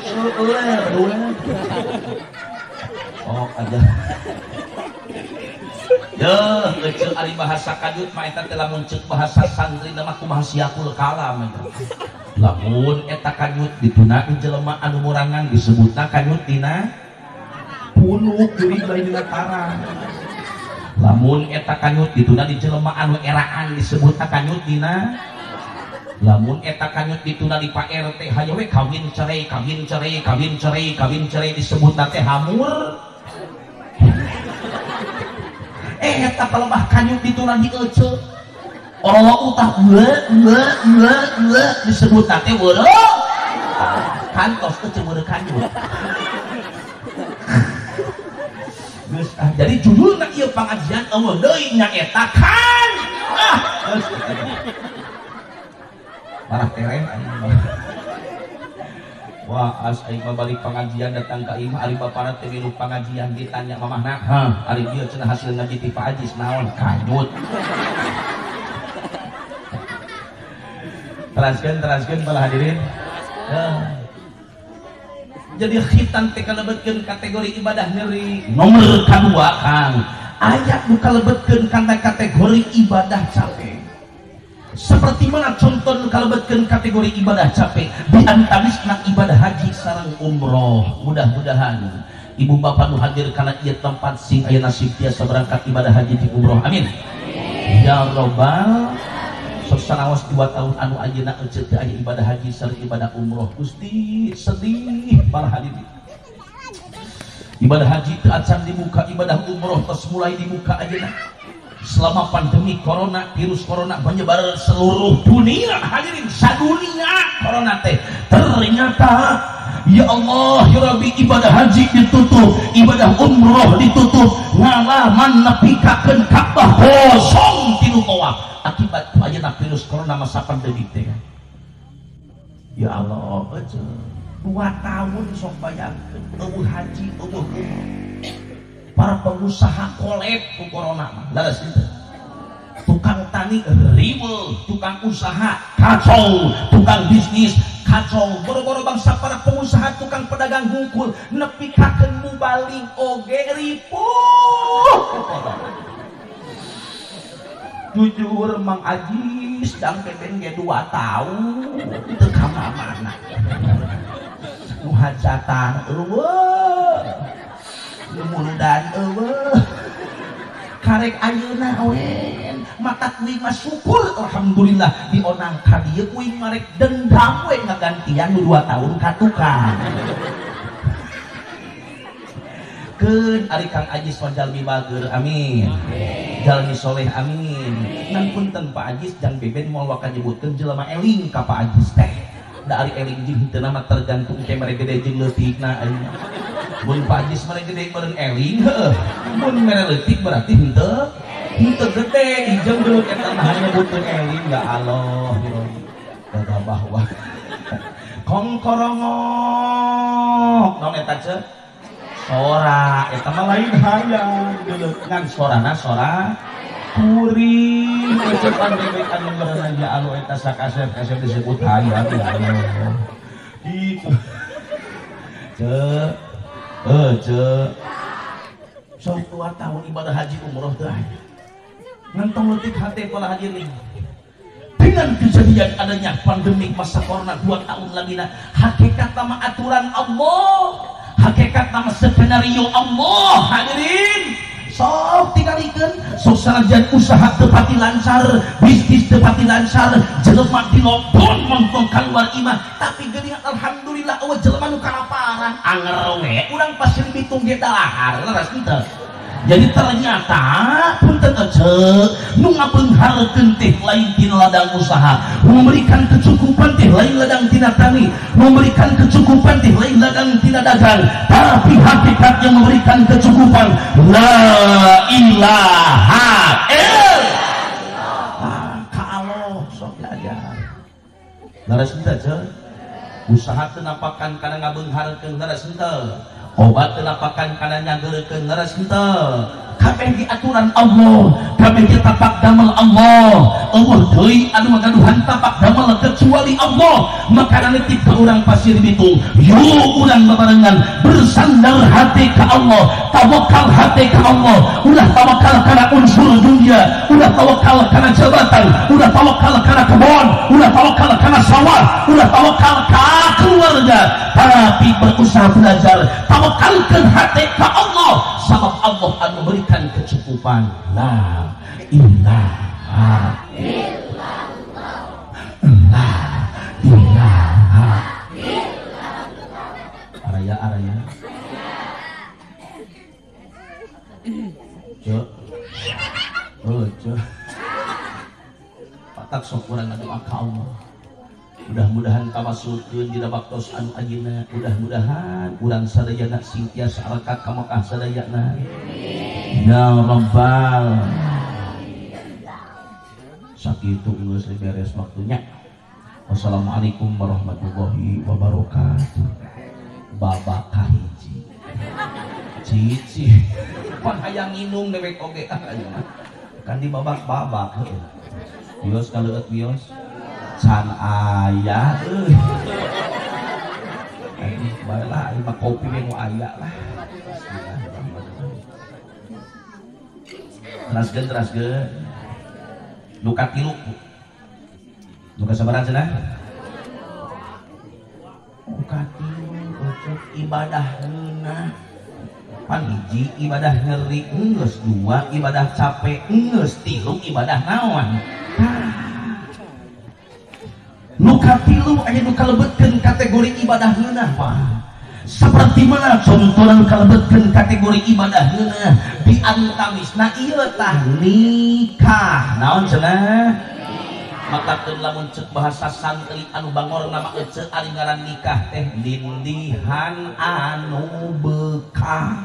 Seueur. Oh, aja. Yeuh, eceu ari bahasa kanyut mah eta teh lamun ceuk bahasa santri mah kumaha siakul kalam eta. Lamun eta kanyut dituna jelema anu murangan disebutna kanyut dina punuk geuning lain dina tarang. Lamun eta kanyut dituna di jelema anu eraan disebutna kanyut dina. Lamun eta kanyut dituna di Pak RT hayo we kawin cerai kawin cerai kawin cerai kawin cerai disebutna teh hamur. Eta palebah kanyut dituna di eceu. Orolo utah we we we we disebutna teh weureuh. Kantos eceu weureuh kanyut. Geus ah, jadi judulna ieu pangajian eueuh deui nya eta kan. Ah, geus. Marah tereh aing. Wah, as aing mah balik pengajian datang ka imah ari bapana teh milu pengajian ditanya mamahna, "Hah, ari dieu cenah hasil ngaji ti Pak Ajis naon?" Kanyut. Teraskeun bala hadirin. Jadi khitan teh kalebetkeun kategori ibadah nyeri. Nomor kadua Kang, ayat nu kalebetkeun kana kategori ibadah capek. Seperti mana contoh nu kalebetkeun kategori ibadah capek di antawisna ibadah haji sareng umroh. Mudah-mudahan ibu bapak nu hadir kana ieu tempat sing aya nasib tiasa berangkat ibadah haji di umroh. Amin. Ya robbal. Sok sanaos 2 tahun anu ayeuna eceu teu aya ibadah haji sareng ibadah umroh. Gusti sedih para hadirin. Ibadah haji teu acan dibuka, ibadah umroh tos mulai dibuka ayeuna. Selama pandemi corona, virus corona menyebar seluruh dunia, hadirin sadunia corona teh. Ternyata ya Allah ya Rabbi, ibadah haji ditutup, ibadah umroh ditutup, ngalaman nepikakeun Ka'bah kosong tinu tawaf akibat ayeuna virus corona masa pandemi teh. Ya Allah, aja 2 tahun sok bayangkeun eueuh haji, eueuh umroh. Para pengusaha kolep ku corona mah, leres henteu. Tukang tani riweuh, tukang usaha kacau, tukang bisnis kacau, boro-boro bangsa para pengusaha, tukang pedagang hungkul nepikakeun mubalig oge ripuh. Jujur Mang Ajis dang beben ge 2 tahun teu ka mana-mana. Nu hajatan eueuh, nu muludan eueuh. Karek ayeuna we mata kuing mah syukur alhamdulillah dionang ka dieu kuing marek dendam we ngagantian nu 2 tahun ka tukang. Keun ari Kang Ajis mah jalmi bager amin. Jalmi soleh amin. Ngan punten Pak Ajis jang beben moal waka nyebutkeun jelema eling ka Pak Ajis teh. Da ari eling jeung henteu mah tergantung ke mere gede jeung leutikna ayeuna. Mun Pak Ajis mere gede meureun eling heueuh. Mun mere leutik berarti henteu henteu gede ijem geuleuh eta mah nyebutkeun eling ya Allah. Gagabah wah. Kongkorongok naon eta ceu? Sora eta mah lain hayang geuleuh ngan sorana sora kuring. Cepat bebek anu ngaranna ya Allah eta sakasep-kasep disebut hayam ya Allah. Gitu. Ce ce sok 2 tahun ibadah haji umroh teh. Ngentong leutik hate para hadirin. Dengan kejadian adanya pandemi masa corona 2 tahun lagi nah, hakikat nama aturan Allah, hakikat nama skenario Allah hadirin. Sok tingalikeun, sok sanajan usaha teu pati lancar, bisnis teu pati lancar, jelema di lockdown montong kaluar imah, tapi geuning alhamdulillah eueuh jelema nu kalaparan, anger we urang pasir bitung ge dalahar leres henteu. Jadi ternyata punten ece nu ngabeungharkeun teh lain tina ladang usaha, memberikan kecukupan teh lain ladang tina tani, memberikan kecukupan teh lain ladang tina dagang, tapi hakikatnya memberikan kecukupan la ilaha illallah. Ka Allah sok diajar. Leres henteu ce? Usaha teu napakan kana ngabeungharkeun leres henteu. Obat teu napakan kana nyageurkeun leres henteu. Kabeh di aturan Allah, kabeh di tapak damel Allah. Eueuh deui anu ngagaduhan tapak damel kecuali Allah. Maka nitip ka urang Pasir Bitung, yuk urang babarengan bersandar hati ka Allah, tawakal hati ka Allah. Ulah tawakal kana unsur dunia, ulah tawakal kana jabatan, ulah tawakal kana kebon, ulah tawakal kana sawah, ulah tawakal ka keluarga, tapi berusaha belajar tawakalkeun hati ka Allah, sabab Allah anu memberikan kecukupan. La ilaha illallah. La ilaha illallah. Araya araya. Cek. Oh, cek. Patak sok urang ngadoa ka Allah. Mudah-mudahan tawasulkeun dina waktos anu ayeuna, mudah-mudahan urang sadayana sing tiasa arekat ka Mekah sadayana. Ya Rabbal. Sakitu geus beres waktunya. Wassalamualaikum warahmatullahi wabarakatuh. Babak kahiji. Cici. Pan hayang nginum dewek oge ah ayeuna. Kan di babak-babak heueuh. Bios kaleueut bios. Can aya euy. Aduh, bae lah ieu mah kopi we nu aya lah. Teraskeun teraskeun. Nu katilu. Nu kasabaraha cenah? Nu katilu euceuh ibadah ngeunah. Pan hiji ibadah nyeri geus, dua ibadah capek geus, tilu ibadah naon? Nu katilu aya nu kalebetkeun kategori ibadah ngeunah Pak. Seperti mana contohna nu kalebetkeun kategori ibadah ngeunah di antawisna ieu tah nikah. Naon cenah? Matakeun lamun ceuk bahasa santri anu bangor nama ece ari ngaran nikah teh nindihan anu beukah,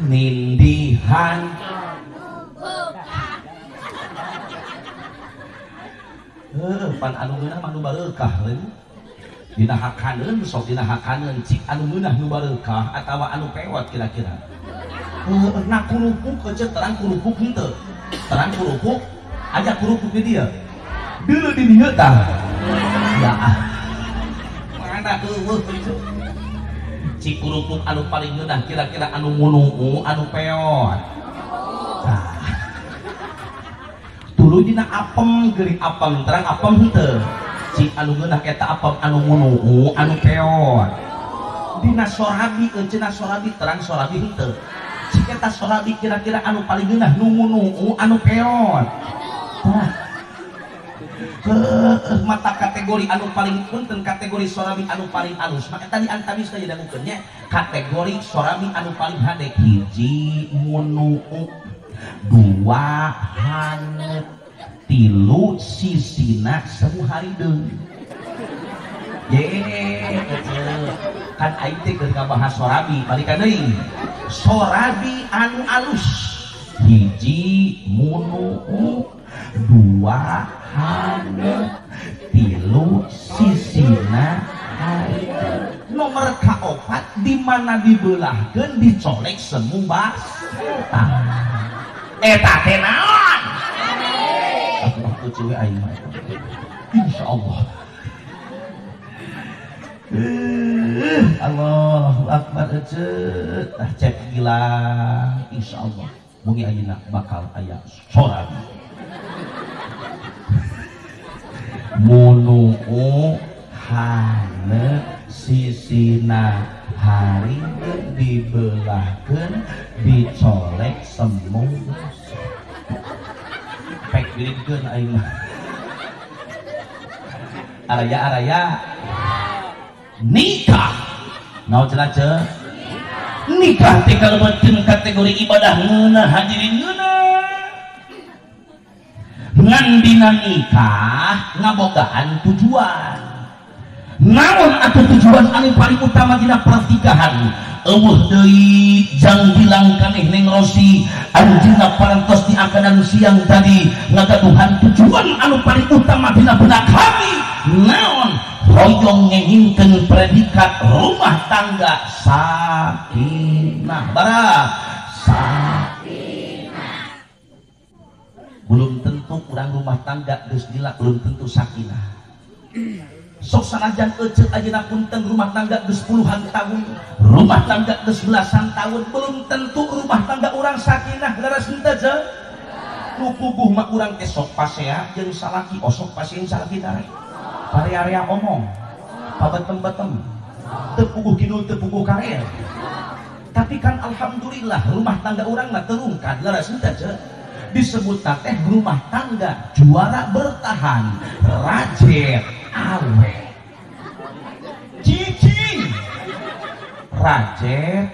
nindihan anu beukah. Heuh, pan anu ngeunah mah nu bareukah leuh. Dina hakaneun sok dina hakaneun cik anu ngeunah nu bareukah atawa anu pewot kira-kira. Heuh, na kurupuk ece terang kurupuk henteu. Terang kurupuk aja kurupuk di dieu. Deuleu di dieu tah. Ya ah. Mana eueuh ece. Cik kurupuk anu paling ngeunah kira-kira anu munuu anu peot. Tah. Tuluy dina apem geuring apem terang apem henteu. Cik anu ngeunah eta apem anu munuu anu peot. Dina sorabi cenah sorabi terang sorabi henteu. Cik eta sorabi kira-kira anu paling ngeunah nu munuu anu peot. Tah. Heueuh mata kategori anu paling punten kategori sorabi anu paling alus. Maka tadi antawisna didangukeun nya kategori sorabi anu paling hade hiji munuu, dua hanet, tilu sisina semu harideung. Ye kan aing teh keur ngabahas sorabi balikan deui. Sorabi anu alus hiji munuu, dua hanet, tilu sisina harideung. Nomor kaopat di mana dibelahkeun dicolek semu bas. Eta teh naon? ecewe aing mah. Insyaallah. Allahu akbar ece. Tah cek gila insyaallah wengi ayeuna bakal aya soran. Munuu hane sisina hari dibelahkeun dicolek semu pek giringkeun aing mah. Araya-araya nikah naon cenah ce nikah teh kalebetkeun kategori ibadah ngeunah hadirin ngeunah ngan dina nikah ngabogaan tujuan. Naon atuh tujuan anu paling utama dina pernikahan? Eueuh deui jang bilang kaneh Neng Rosi anjeunna parantos di akadan siang tadi ngagaduhan tujuan anu paling utama dina benak hati naon? Hoyong ngengingkeun predikat rumah tangga sakinah bara sakinah. Belum tentu urang rumah tangga geus dilak belum tentu sakinah. Sok sanajan ece ayeuna punten rumah tangga geus puluhan tahun, rumah tangga geus belasan tahun, belum tentu rumah tangga urang sakinah leres henteu je. Nu puguh mah urang teh sok pasea jeung salaki, osok pasea jeung salaki tare. Parea-area omong, pabetem-betem, teu puguh kidul teu puguh karer. Tapi kan alhamdulillah rumah tangga urang mah terungkad leres henteu je. Disebut teh rumah tangga juara bertahan, rajet awet. Cicing rajet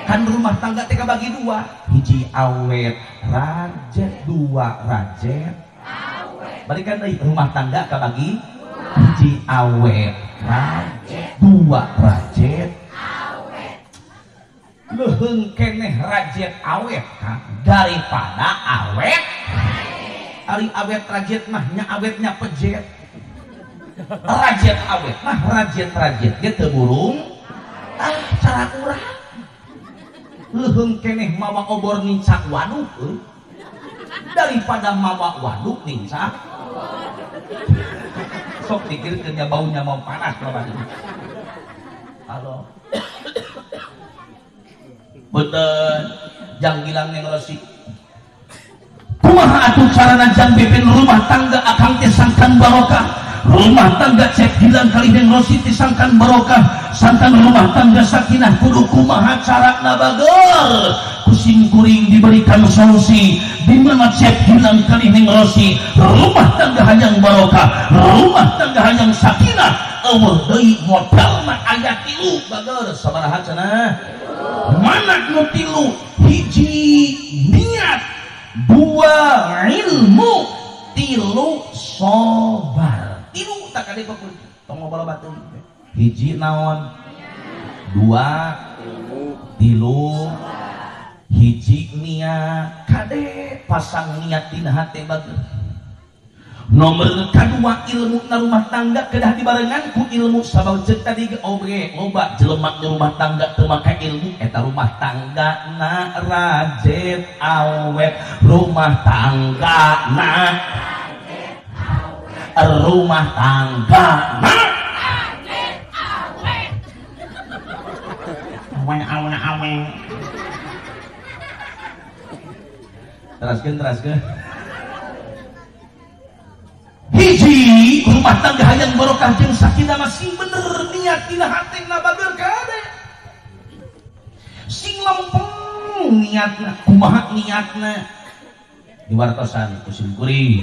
kan rumah tangga teh bagi dua, hiji awet rajet, dua rajet awet. Balikan deui rumah tangga kabagi hiji awet rajet, dua rajet awet. Leuheung keneh rajet awet kan daripada awet. Ari awet rajet mah nya awetnya pejet. Rajet awet mah rajet-rajet ge teu burung ah cara urang. Leuheung keneh mawa obor nincak waduk euy daripada mawa waduk nincak. Sok pikirkeun nya baunya mau panas loba. Halo. Betul jang gilang Neng Rosi. Kumaha atuh carana jang pimpin rumah tangga akang teh sangkan barokah. Rumah tangga cek gilang kali Neng Rosi teh sangkan barokah, sangkan rumah tangga sakinah kudu kumaha carana bageur. Kusim kuring diberikan solusi di mana cek gilang kali Neng Rosi rumah tangga hayang barokah, rumah tangga hayang sakinah. Eueuh deui modalna aya tilu bageur. Sabaraha cenah? Mana nu tilu? Hiji niat, dua ilmu, tilu sobar. Tilu tak kade pokok tong loba-loba teuing. Hiji naon? Dua tilu. Hiji niat kade pasang niat dina hate bager. Nomor kedua ilmu na rumah tangga kedah dibarengan ku ilmu sabab ceuk tadi ge oge loba jelema rumah tangga teu make ilmu eta rumah tangga na rajet awet, rumah tangga na rajet awet, rumah tangga na rajet awet. Awe awe awe. Teraskeun teraskeun. Hiji rumah tangga hayang barokah jeung sakinah masing bener niat dina hatena bager kade. Sing lempeng niatna, kumaha niatna? Diwartosan ku sim kuring.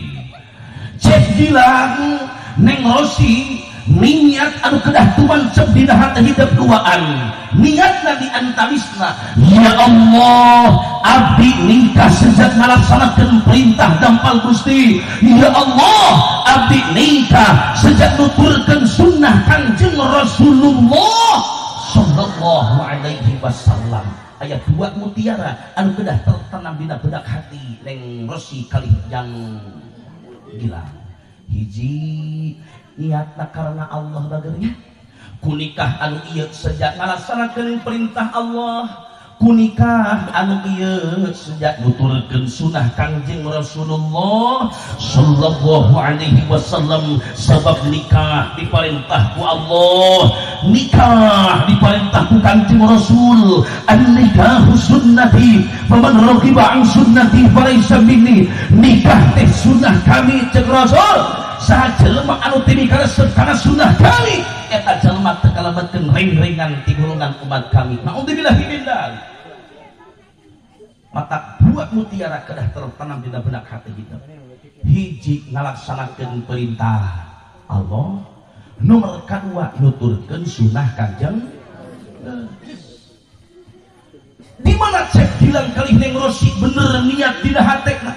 Cek gilang Neng Rosi niat anu kedah tumancep dina hate hidup duaan. Niatna diantawisna, ya Allah, abdi nikah sejak ngalaksanakeun perintah dampal Gusti. Ya Allah, abdi nikah sejak nuturkeun sunnah Kanjeng Rasulullah sallallahu alaihi wasallam. Ayat dua mutiara anu kedah tertanam dina benak hati Neng Rosi kalih yang gilang. Hiji niatna karena Allah bagernya. Ku nikah anu ieu sejak ngalaksanakeun perintah Allah, Kunikah anu ieu sejak nuturkeun sunah Kangjeng Rasulullah sallallahu alaihi wasallam sabab nikah diparentah ku Allah, nikah diparentah ku Kangjeng Rasul. An-nikahu sunnati faman raghiba an sunnati falaisa minni. Nikah teh sunnah kami cek Rasul. Saha jelema anu teu mikaresep kana sunnah kami eta jelema teu kalebetkeun ring-ringan ti golongan umat kami. Naudzubillahi min dzalik. Mata buat mutiara kedah tertanam di benak hati kita. Hiji ngalaksanakeun perintah Allah, nomor kedua nuturkeun sunah Kanjeng. Di mana cek hilang kali neng Rosi bener niat dina hatena.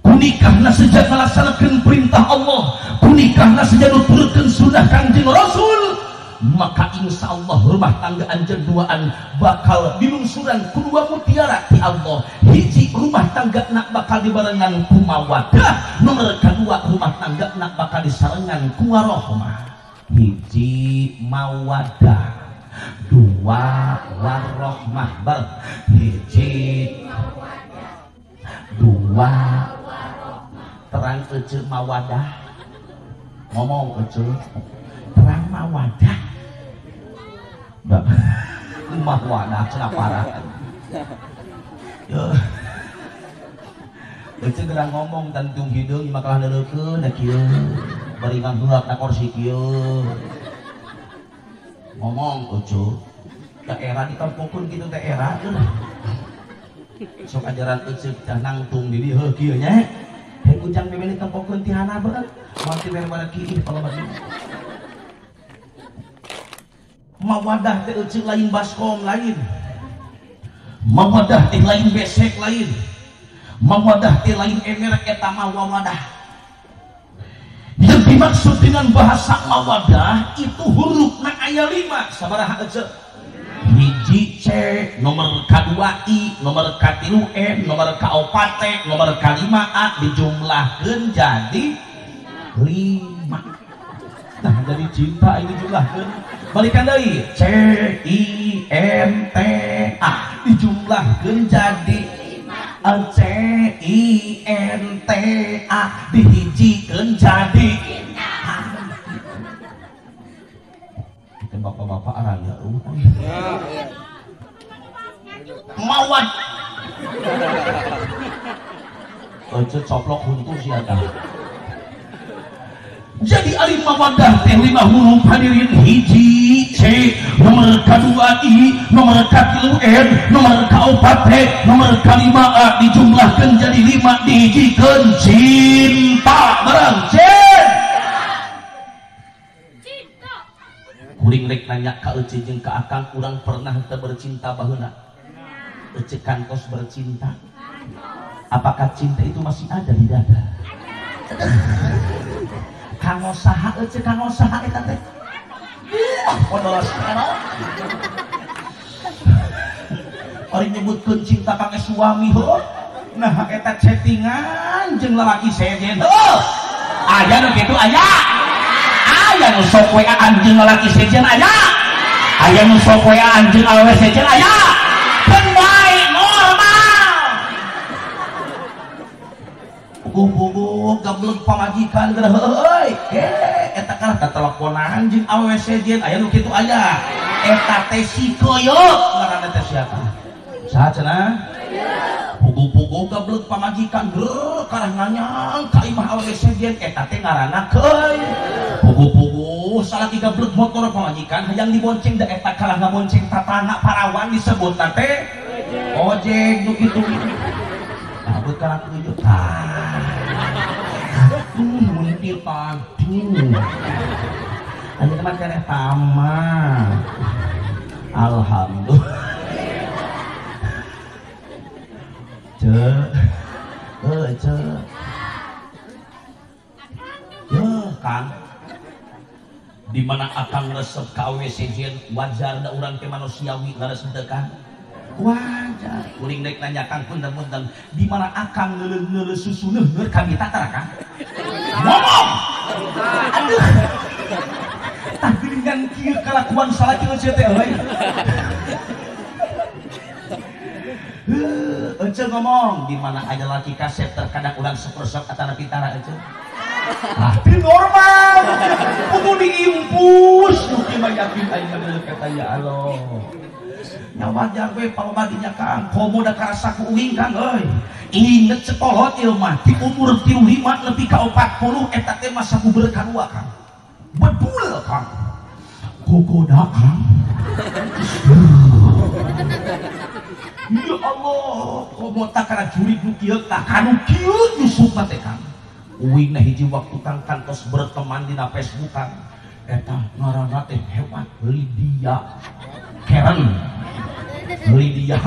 Kunikahna sejak ngalaksanakeun perintah Allah, kunikahna sejak nuturkeun sunah Kanjeng Rasul, maka insya Allah rumah tangga anjeun duaan bakal dilungsuran ku dua mutiara ti Allah. Hiji rumah tangga nak bakal dibarengan ku mawaddah, nomor kedua rumah tangga nak bakal disarengan ku warohmah. Hiji mawaddah, dua warohmah. Bar hiji dua terang ece mawadah, ngomong ece terang mawadah. Mawadah cenah parah. Ece gerang ngomong tantung hideung makalah neuleukeun da kieu bari ngangheulak na kursi kieu. Ngomong ece da era ditempokeun kitu teh era teh. Sok ajaran ece teh nangtung di dieu heuh kieu nya. Hei ujang bebe ditempokeun ti hana beut. Moal ti bere bara kieu kalau bari. Mawadah teh euceuk lain baskom lain, mawadah teh lain besek lain, mawadah teh lain emer eta mah wawadah. Yang dimaksud dengan bahasa mawadah itu hurufna aya 5 sabaraha euceuk? Hiji C, nomor kadua I, nomor katilu M, nomor kaopat T, nomor kalima A, dijumlahkeun jadi 5. Nah jadi cinta ini jumlahkeun. Balikan deui C I N T A dijumlahkeun jadi 5. C I N T A dihijikeun jadi 5. Bapak-bapak araya mawad. Ece coplok huntu siapa. Jadi ari mawadah teh 5 huruf hadirin. Hiji C, nomor kedua I, nomor katilu N, nomor kaopat T, nomor kalima A, dijumlahkan jadi 5 dihijikeun cinta bareng cinta. Kuring rek nanya ka ece jeung ka akang, urang pernah teu bercinta baheula? Ece kantos bercinta. Apakah cinta itu masih ada di dada? Kanggo saha ece, kanggo saha eta teh? Podolos era. Ari nyebutkeun cinta kangge suami heuh. Nah eta chattingan jeung lalaki sejen heuh. Aya nu kitu aya. Aya nu sok WA-an jeung lalaki sejen aya. Aya nu sok WA-an jeung awewe sejen aya. Keun bae normal. Puguh-puguh gablek pamajikan geura heueuy. Eta kalah tateleponan jeung awewe sejen aya nu kitu aya. Eta teh si koyok ngaranna teh siapa? Saha cenah? Puguh-puguh gablek pamajikan greu karah nganyang ka imah awewe sejen eta teh ngaranna keuy. Puguh-puguh salaki gablek motor pamajikan hayang dibonceng da eta kalah ngabonceng tatangga parawan disebutna teh ojek nu kitu. Nah, buat kalah tujuh tah. Muntir tadi. Ada teman keneh tama. Alhamdulillah. Ce, ce. Ya, Kang. Di mana akang resep ka awewe sejen wajar da urang teh manusiawi ngaresep teu Kang? Wajar. Kuring rek nanya Kang punten-punten, di mana akang ngeuleuh-ngeuleuh susu neuheur kami tara Kang? Ngomong. Aduh. Tah geuningan kieu kalakuan salaki eueuh teh euy. Ece ngomong di mana aja laki kasep terkadang urang sepersep atana pitara ece. Ah, di normal. Kudu diimpus nu kieu mah yakin aing mah deuleu eta ya Allah. Nya wajar we paloba dinya Kang, komo da karasa ku uing Kang euy. Inget sekolot ieu mah di umur 35 nepi ka 40 eta teh masa puber kadua Kang. Bedul Kang. Gogoda Kang. Ya Allah, komo tak kana jurig nu kieu tah kanu kieu nyusupna teh Kang. Uing na hiji waktu Kang kantos berteman dina Facebook Kang. Eta ngaranna teh hebat, Lydia Karen. Lydia.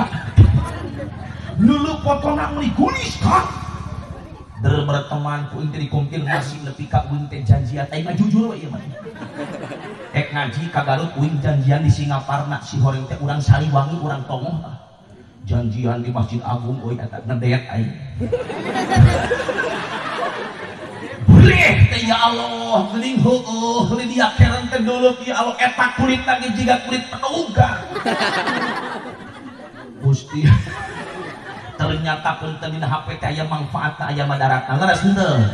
Lulu potona meuli gulis Kang. Der berteman ku uing teh dikonfirmasi nepi ka uing teh janjian. Aing mah jujur we ieu mah. Ek ngaji ka Garut uing janjian di Singaparna si horeng teh urang Sariwangi urang Tongoh. Janjian di Masjid Agung euy eta ngedet aing. Breh teh ya Allah, geuning heueuh Lydia Karen teh dulu ya Allah eta kulit lagi jiga kulit penuga. Gusti. Ternyata punten dina HP teh aya manfaatna aya madaratna leres henteu.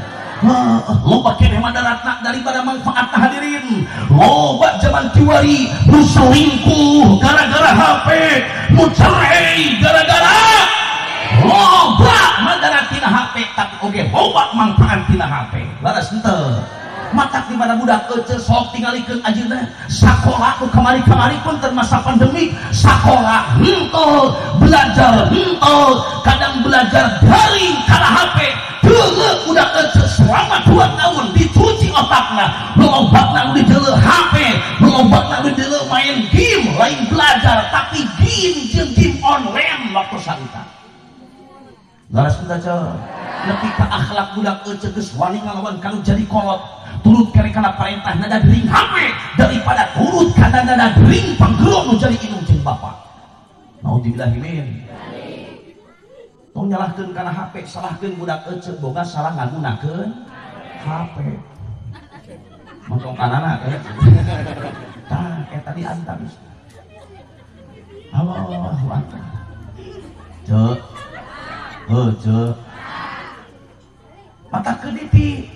Loba keneh madaratna daripada manfaatna hadirin. Loba zaman kiwari nu selingkuh gara-gara HP, nu cerai gara-gara loba madarat tina HP tapi oge loba manfaat tina HP. Leres henteu. Matak di mana budak ece sok tingalikeun ajeuna sakola nu kamari-kamari pun masa pandemi sakola henteu belajar henteu kadang belajar daring kana HP deuleu budak ece selama 2 tahun dicuci otakna lobakna nu deuleu HP lobakna nu deuleu main game lain belajar tapi game jeung game online waktu sarita. Leres henteu ce nepi ka akhlak budak ece geus wani ngalawan kanu jadi kolot turut kare kana perintah nada dering HP daripada turut kana nada dering panggero nu jadi indung jeung bapak. Naudzubillahi min. Tong nyalahkeun kana HP, salahkeun budak ece boga salah ngagunakeun HP. Montong kanana teh. Tah eta di antaris. Allahu akbar. Ceu. Heuh ceu. Mata kediti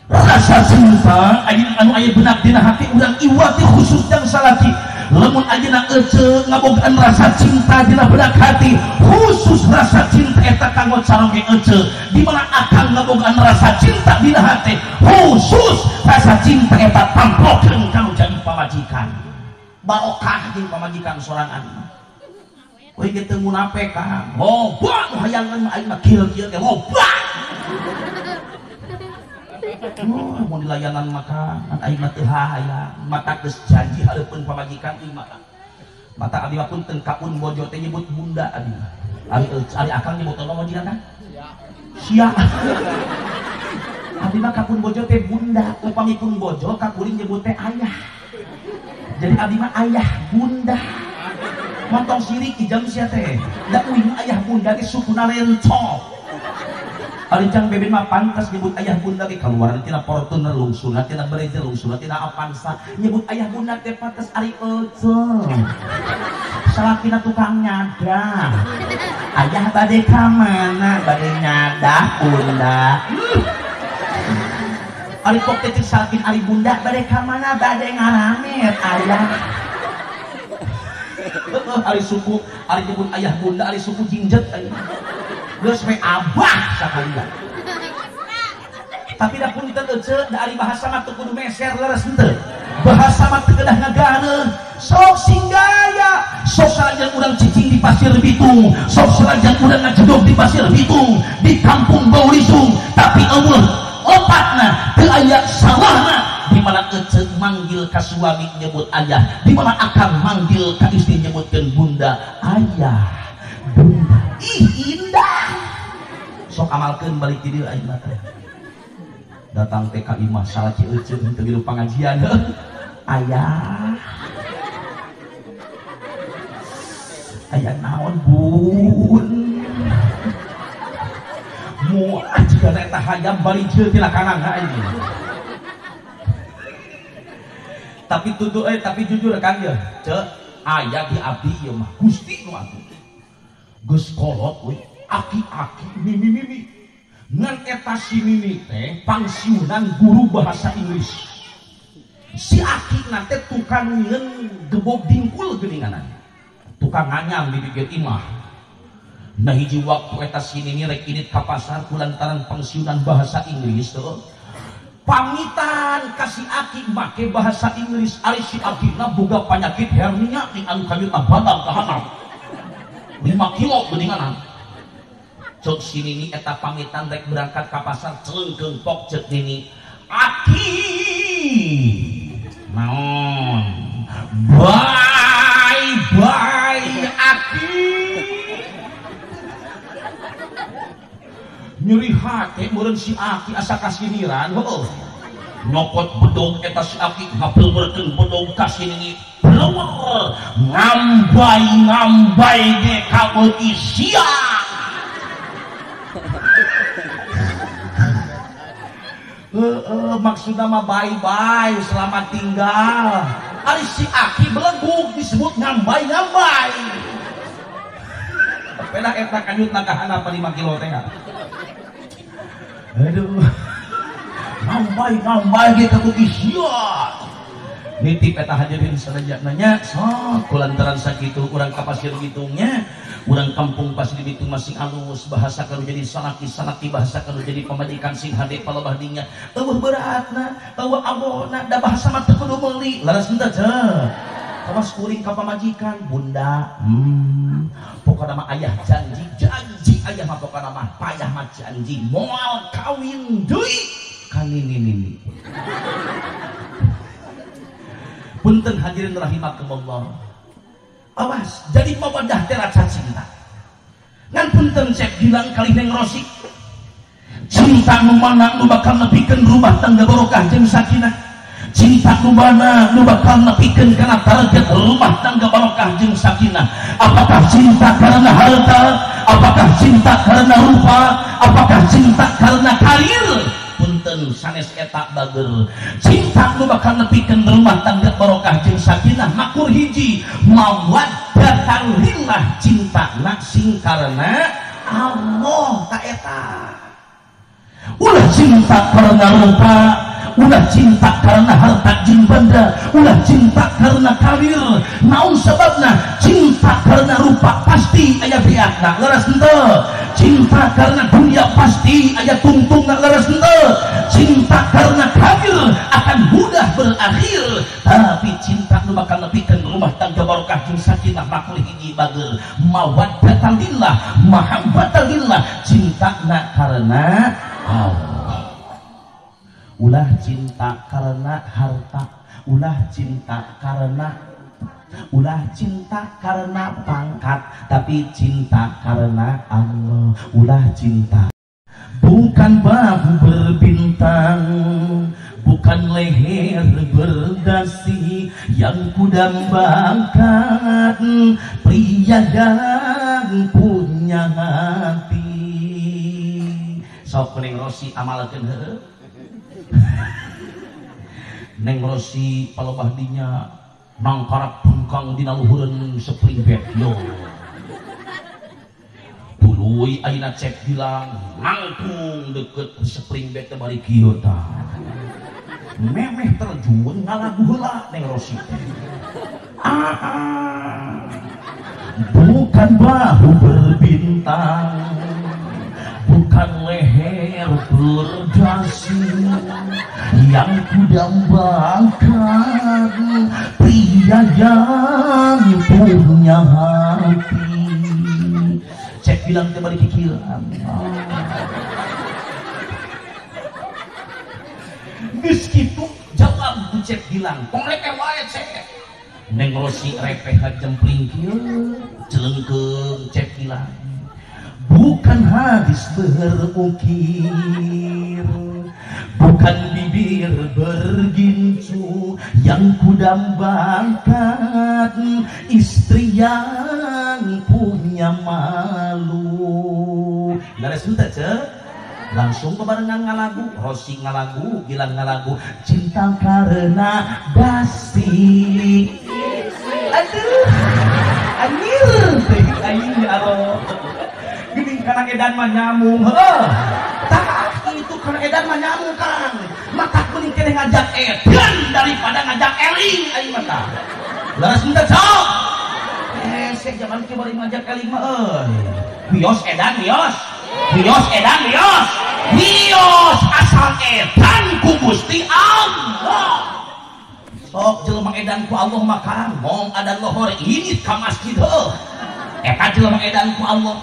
rasa cinta ayeuna anu aya benak dina hati urang iwati khusus jang salaki lamun ayeuna ece ngabogaan rasa cinta dina benak hati khusus rasa cinta eta kanggo caroge ece di mana akang ngabogaan rasa cinta dina hati khusus rasa cinta eta tamplokeun kanu jadi pamajikan barokah jeung pamajikan sorangan. Euy kitu munafik Kang loba nu hayangan mah aing mah kieu-kieu teh loba. Oh, mau dilayanan maka aing mah teu hayang mata geus janji hareupeun pamajikan ieu mah. Mata abdi mah punten ka pun bojo teh nyebut bunda abdi mah. Ari akang nyebut apa pamajikan kan? Sia. Abdi mah ka pun bojo teh bunda, upami pun bojo ka kuring nyebut teh ayah. Jadi abdi mah ayah bunda. Montong sirik ijam sia teh. Da uing ayah bunda teh sukuna lencok. Ari jang beben mah pantas nyebut ayah bunda ge kaluaran tina Fortuner lungsuna tina Brezil lungsuna tina Avanza nyebut ayah bunda teh pantas ari ece. Salakina tukang nyadah. Ayah bade ka mana? Bade nyadah bunda. Ari pok teh cek salakin ari bunda bade ka mana? Bade ngaramit ayah. Ari suku ari nyebut ayah bunda ari suku jingjet ayah. Geus we abah sakalian. Tapi da punten ece da ari bahasa mah teu kudu meser leres henteu. Bahasa mah teu kedah ngagareuh. Sok sing gaya, sok sanajan urang cicing di Pasir Bitung, sok sanajan urang ngajedog di Pasir Bitung, di kampung Baulisung, tapi eueuh opatna teu aya salahna di mana ece manggil ka suami nyebut ayah, di mana akang manggil ka istri nyebutkeun bunda, ayah, bunda. Ih indah. Sok amalkeun balik di dieu aing mah teh. Datang teh ka imah salaki ece henteu milu pangajian. Ayah. Ayah naon bun? Moal jigana eta hayam bari jeul tina kanang aing. Tapi tutu tapi jujur kan ya, ceu aya di abdi ieu mah Gusti nu atuh. Geus kolot we. Aki-aki nini-nini. Ngan eta si nini teh pangsiunan guru bahasa Inggris. Si aki nate tukang nyeun gebog dingkul geuninganan. Tukang nganyam di pinggir imah. Nah hiji waktu eta si nini rek init ka pasar kulantaran pangsiunan bahasa Inggris tuh. Pamitan ka si aki make bahasa Inggris, ari si akina boga panyakit hernia ti anu kanyutna batal ka handap. 5 kilo geuninganan. Cek si nini eta pamitan rek berangkat ka pasar celengkeung pok cek nini. Aki naon? Bye bye aki. Nyeri hate meureun si aki asa kasiniran heueuh. Nyokot bedog eta si aki ngapelberkeun bedog ka si nini. Bleuwer ngambay-ngambay ge ka euy sia. Maksudna mah bye-bye, selamat tinggal. Ari si aki belegug disebut ngambay-ngambay. Pedah eta kanyutna ka handap 5 kilo teh. Aduh. Ngambay-ngambay ge ka sia. Nitip eta hadirin sadayana nya, sok kulantaran sakitu urang ka Pasir Bitungnya, urang kampung Pasir Bitung masih alus bahasa kalau jadi salaki-salaki bahasa kalau jadi pamajikan sing hade palebah dinya. Eueuh beratna, eueuh abona, da bahasa mah teu kudu meuli. Leres henteu ceu. Kawas kuring ka pamajikan, bunda. Pokona mah ayah janji, janji ayah mah pokona mah payah mah janji moal kawin deui ka nini-nini. Punten hadirin rahimakumullah. Awas, jadi mawaddah teh rasa cinta. Ngan punten cek bilang kali Neng Rosi. Cinta nu mana nu bakal nepikeun rumah tangga barokah jeung sakinah. Cinta nu mana nu bakal nepikeun kana target rumah tangga barokah jeung sakinah. Apakah cinta karena harta? Apakah cinta karena rupa? Apakah cinta karena karir? Punten sanes eta bager. Cinta nu bakal nepikeun rumah tangga barokah jeung sakinah makur hiji mawaddatan lillah, cinta na sing karena Allah ta eta. Ulah cinta karena rupa, ulah cinta karena harta jeung benda, ulah cinta karena karir. Naon sababna? Cinta karena rupa pasti aya beakna, leres henteu. Cinta karena dunia pasti aya tungtungna, leres henteu. Cinta karena karir akan mudah berakhir. Tapi cinta nu bakal nepikeun rumah tangga barokah jeung sakinah makul hiji bager. Mawaddatan lillah, mahabbatan lillah, cintana karena Allah. Ulah cinta karena harta, ulah cinta karena, ulah cinta karena pangkat, tapi cinta karena Allah. Ulah cinta bukan bahu berbintang, bukan leher berdasi, yang kudambakan pria yang punya hati. Sok Neng Rosi amalkeun heueuh. Neng Rosi palebah dinya nangkarak bengkang dina luhureun spring bed yo. Tuluy ayeuna cek bilang nangkung deket spring bed teh bari kieu tah. Memeh terjun ngalagu heula Neng Rosi teh. Bukan bahu berbintang, bukan leher berdasi, yang kudambakan pria yang punya hati. Cek bilang teh bari kikiran. Geus kitu jawab ku cek bilang, tong repeh wae cek. Neng Rosi repeh jempling kieu, celengkeung cek bilang. Bukan hadis berukir, bukan bibir bergincu, yang kudambakan istri yang punya malu. Leres henteu ceu? Langsung bebarengan ngalagu, Rosi ngalagu, Gilang ngalagu, cinta karena dasi. Aduh, anjir, teh aing ya Allah. Geuning kana edan mah nyamung heuh tah itu kana edan mah nyamung Kang matak mending keneh ngajak edan daripada ngajak eling aing mah tah leres henteu sok hese zaman kieu bari ngajak eling mah euy wios edan wios wios edan wios wios asal edan ku Gusti Allah sok jelema edan ku Allah mah Kang ngong adan lohor ini ka masjid heuh eta jelema edan ku Allah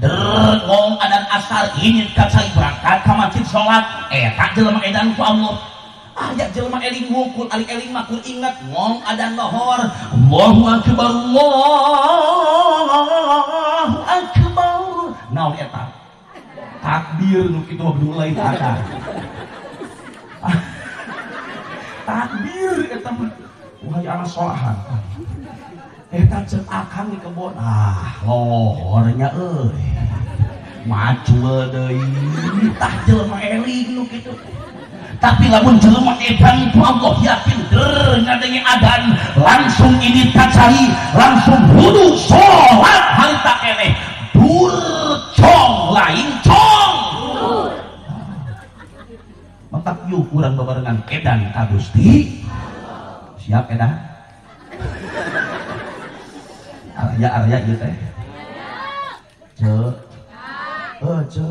der ngong adan asar ini ka cai berangkat ka masjid salat eta jelema edan ku Allah aya jelema eling mukul ari eling mah kur ingat ngong adan lohor Allahu akbar Allahu akbar naon eta takbir nu kitu mah lain adan takbir eta mah wahai anak solahan eta ceuk akang di kebon ah lohornya euy macul deui tah jelema eling nu kitu tapi lamun jelema edan ku Allah yakin der ngadenge adan langsung ini kacai langsung wudu salat harita keneh dur cong lain cong matak yuk urang babarengan edan ka Gusti siap edan arya arya ieu teh ce ce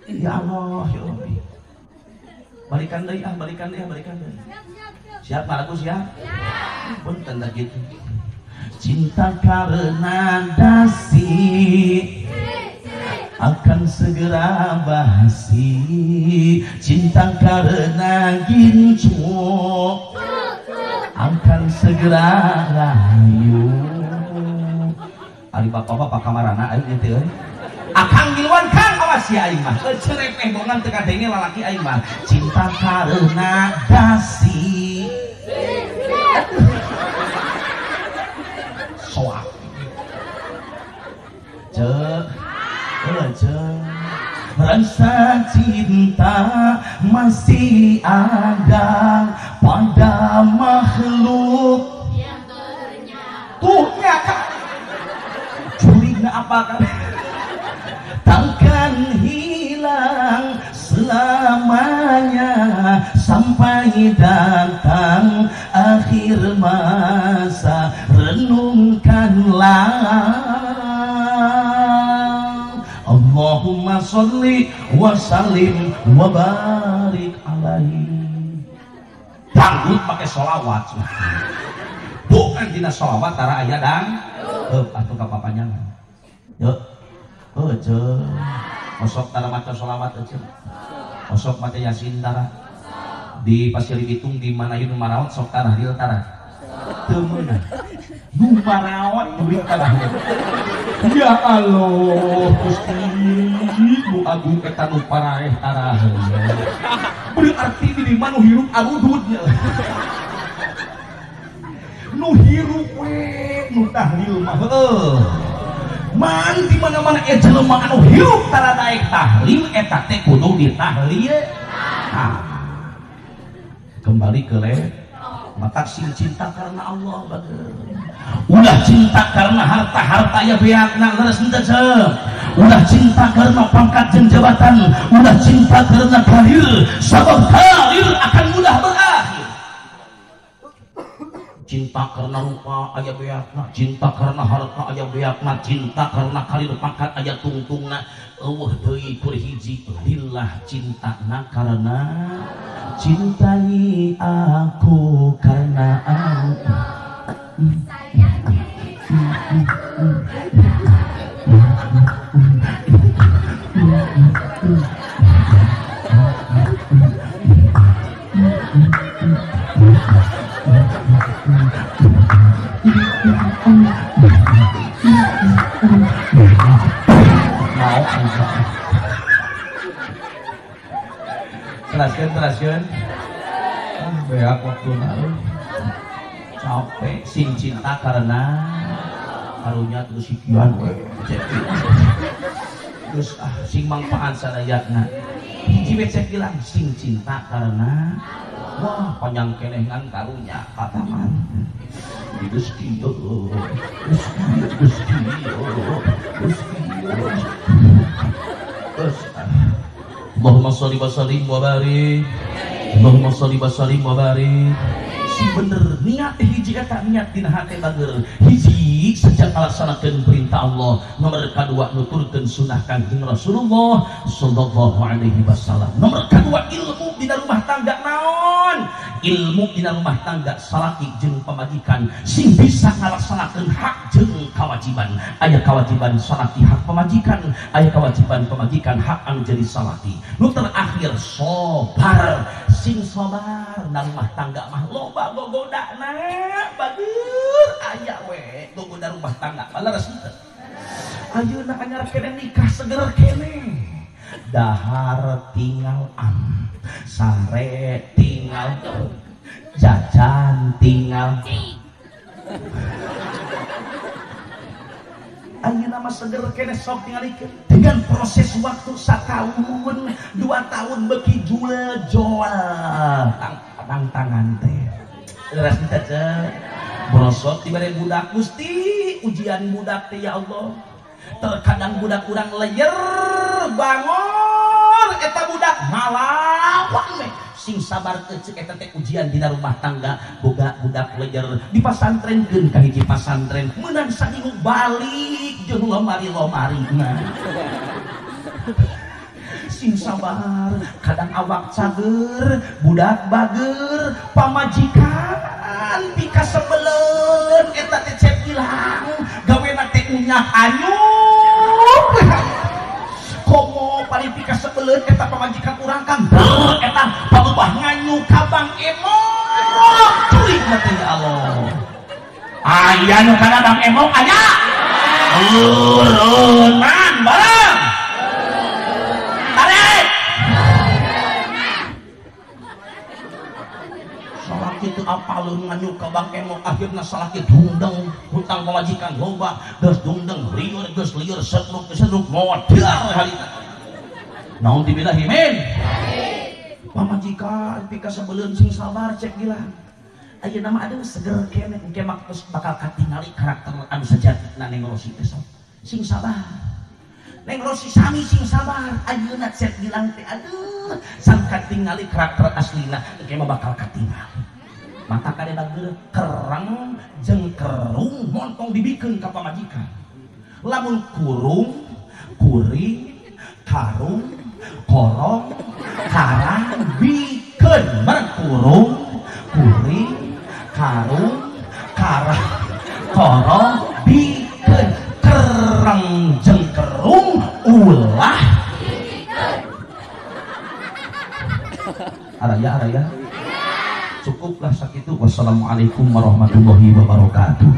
ya Allah ya Allah balikan deui ah balikan deui ah balikan deui siap Pak Agus ya punten da kitu cinta karena dasi akan segera basi cinta karena gincu akan segera layu ari bapak-bapak kamarana aing teh euy akang miluan Kang awas ya aing mah cerepeh bongan teu kadenge lalaki aing mah cinta karena dasi soak ce ce rasa cinta masih ada pada makhluk yang ternyata tuh nya Kak curigna apa kan takkan hilang selamanya sampai datang akhir masa renungkanlah Allahumma sholli wa sallim wa barik alaihi dangdut pakai sholawat bukan dina sholawat tara aya dang atuh ka papanjangan yeuh heuh osok tara maca sholawat eueuh osok maca yasin tara di Pasir Bitung di Manayun Maraot sok tara tara teu meunang nu maraot duit tara ya Allah Gusti nu agung eta nu paraeh tara berarti di mana nu hirup arududnya nu hirup we nu tahlil mah heuh man di mana-mana e jelema anu hirup tara daek tahlil eta teh kudu ditahlil ah kembali ke le maka sing cinta karena Allah bager ulah cinta karena harta-harta ya beakna leres henteu ceu ulah cinta karena pangkat jeung jabatan ulah cinta karena karir sabab karir akan mudah berakhir cinta karena rupa aya beakna cinta karena harta aya beakna cinta karena karir pangkat aya tungtungna eueuh deui kur hiji lillah cintana karena cintai aku karena Allah sayangi aku mau teraskeun teraskeun ah beak waktuna capek sing cinta karena karunya terus sikian we terus ah sing mangpaat sadayana hiji we cek bilang sing cinta karena wah panjang keneh ngan karunya kataman geus kieu geus kieu geus kieu geus kieu. sholli wa sallim wa barik. Allahumma sholli wa sallim wa barik. Si bener niat hiji eta niat dina hate bager. Hiji sejak ngalaksanakeun perintah Allah, nomor kadua nuturkeun sunnah Kangjeng Rasulullah sallallahu alaihi wasallam. Nomor kadua ilmu dina rumah tangga naon? Ilmu dina rumah tangga salaki jeung pamajikan sing bisa ngalaksanakeun hak jeung kewajiban. Aya kewajiban salaki hak pamajikan, aya kewajiban pamajikan hak anu jadi salaki. Nu terakhir sabar, sing sabar na rumah tangga mah loba gogodana bager aya we gogoda rumah tangga baleres henteu. Ayeuna anyar keneh nikah seger keneh. Dahar tinggal am, sare tinggal, jajan tinggal. Ayeuna mah seger keneh sok tingalikeun. Dengan proses waktu satahun, 2 tahun beuki jual tang tangan teh. Leres teh teh. Brosot dibere budak Gusti, ujian budak teh ya Allah. Terkadang budak urang leyer bangor eta budak ngalawan we. Sing sabar teh eta teh ujian dina rumah tangga boga budak leyer dipasantrenkeun ka hiji pasantren meunang saningu balik jeung lomari-lomari. Sing sabar, kadang awak cager, budak bager, pamajikan pika sebelen eta teh cep ilang, gawena teh unyah anyuk. Komo paling pika sebelen eta pamajikan urang kang eta palubah nganyu ka Bang Emok. Curik teh ya Allah. Aya nu kana Bang Emok aya. Urunan bareng. Itu apalun nganyu ka Bang Emok akhirna salaki dungdeng hutang pamajikan loba geus dungdeng lieur geus lieur setruk setruk modar harita naon dibillahi min pamajikan pika sebeleun sing sabar cek gila ayeuna mah aduh seger keneh engke mah geus bakal katingali karakter anu sejati Neng Rosi teh sing sabar Neng Rosi sami sing sabar ayeuna cek gilang teh aduh sang katingali karakter aslina engke mah bakal katingali. Maka kade bager kerang jeung kerung montong dibikeun ka pamajikan. Lamun kurung, kuring, karung, korong, karang bikeun bareng kurung, kuring, karung, karang, korong bikeun kerang jeung kerung ulah dibikeun. Araya araya. Cukuplah sakitu. Wassalamualaikum warahmatullahi wabarakatuh.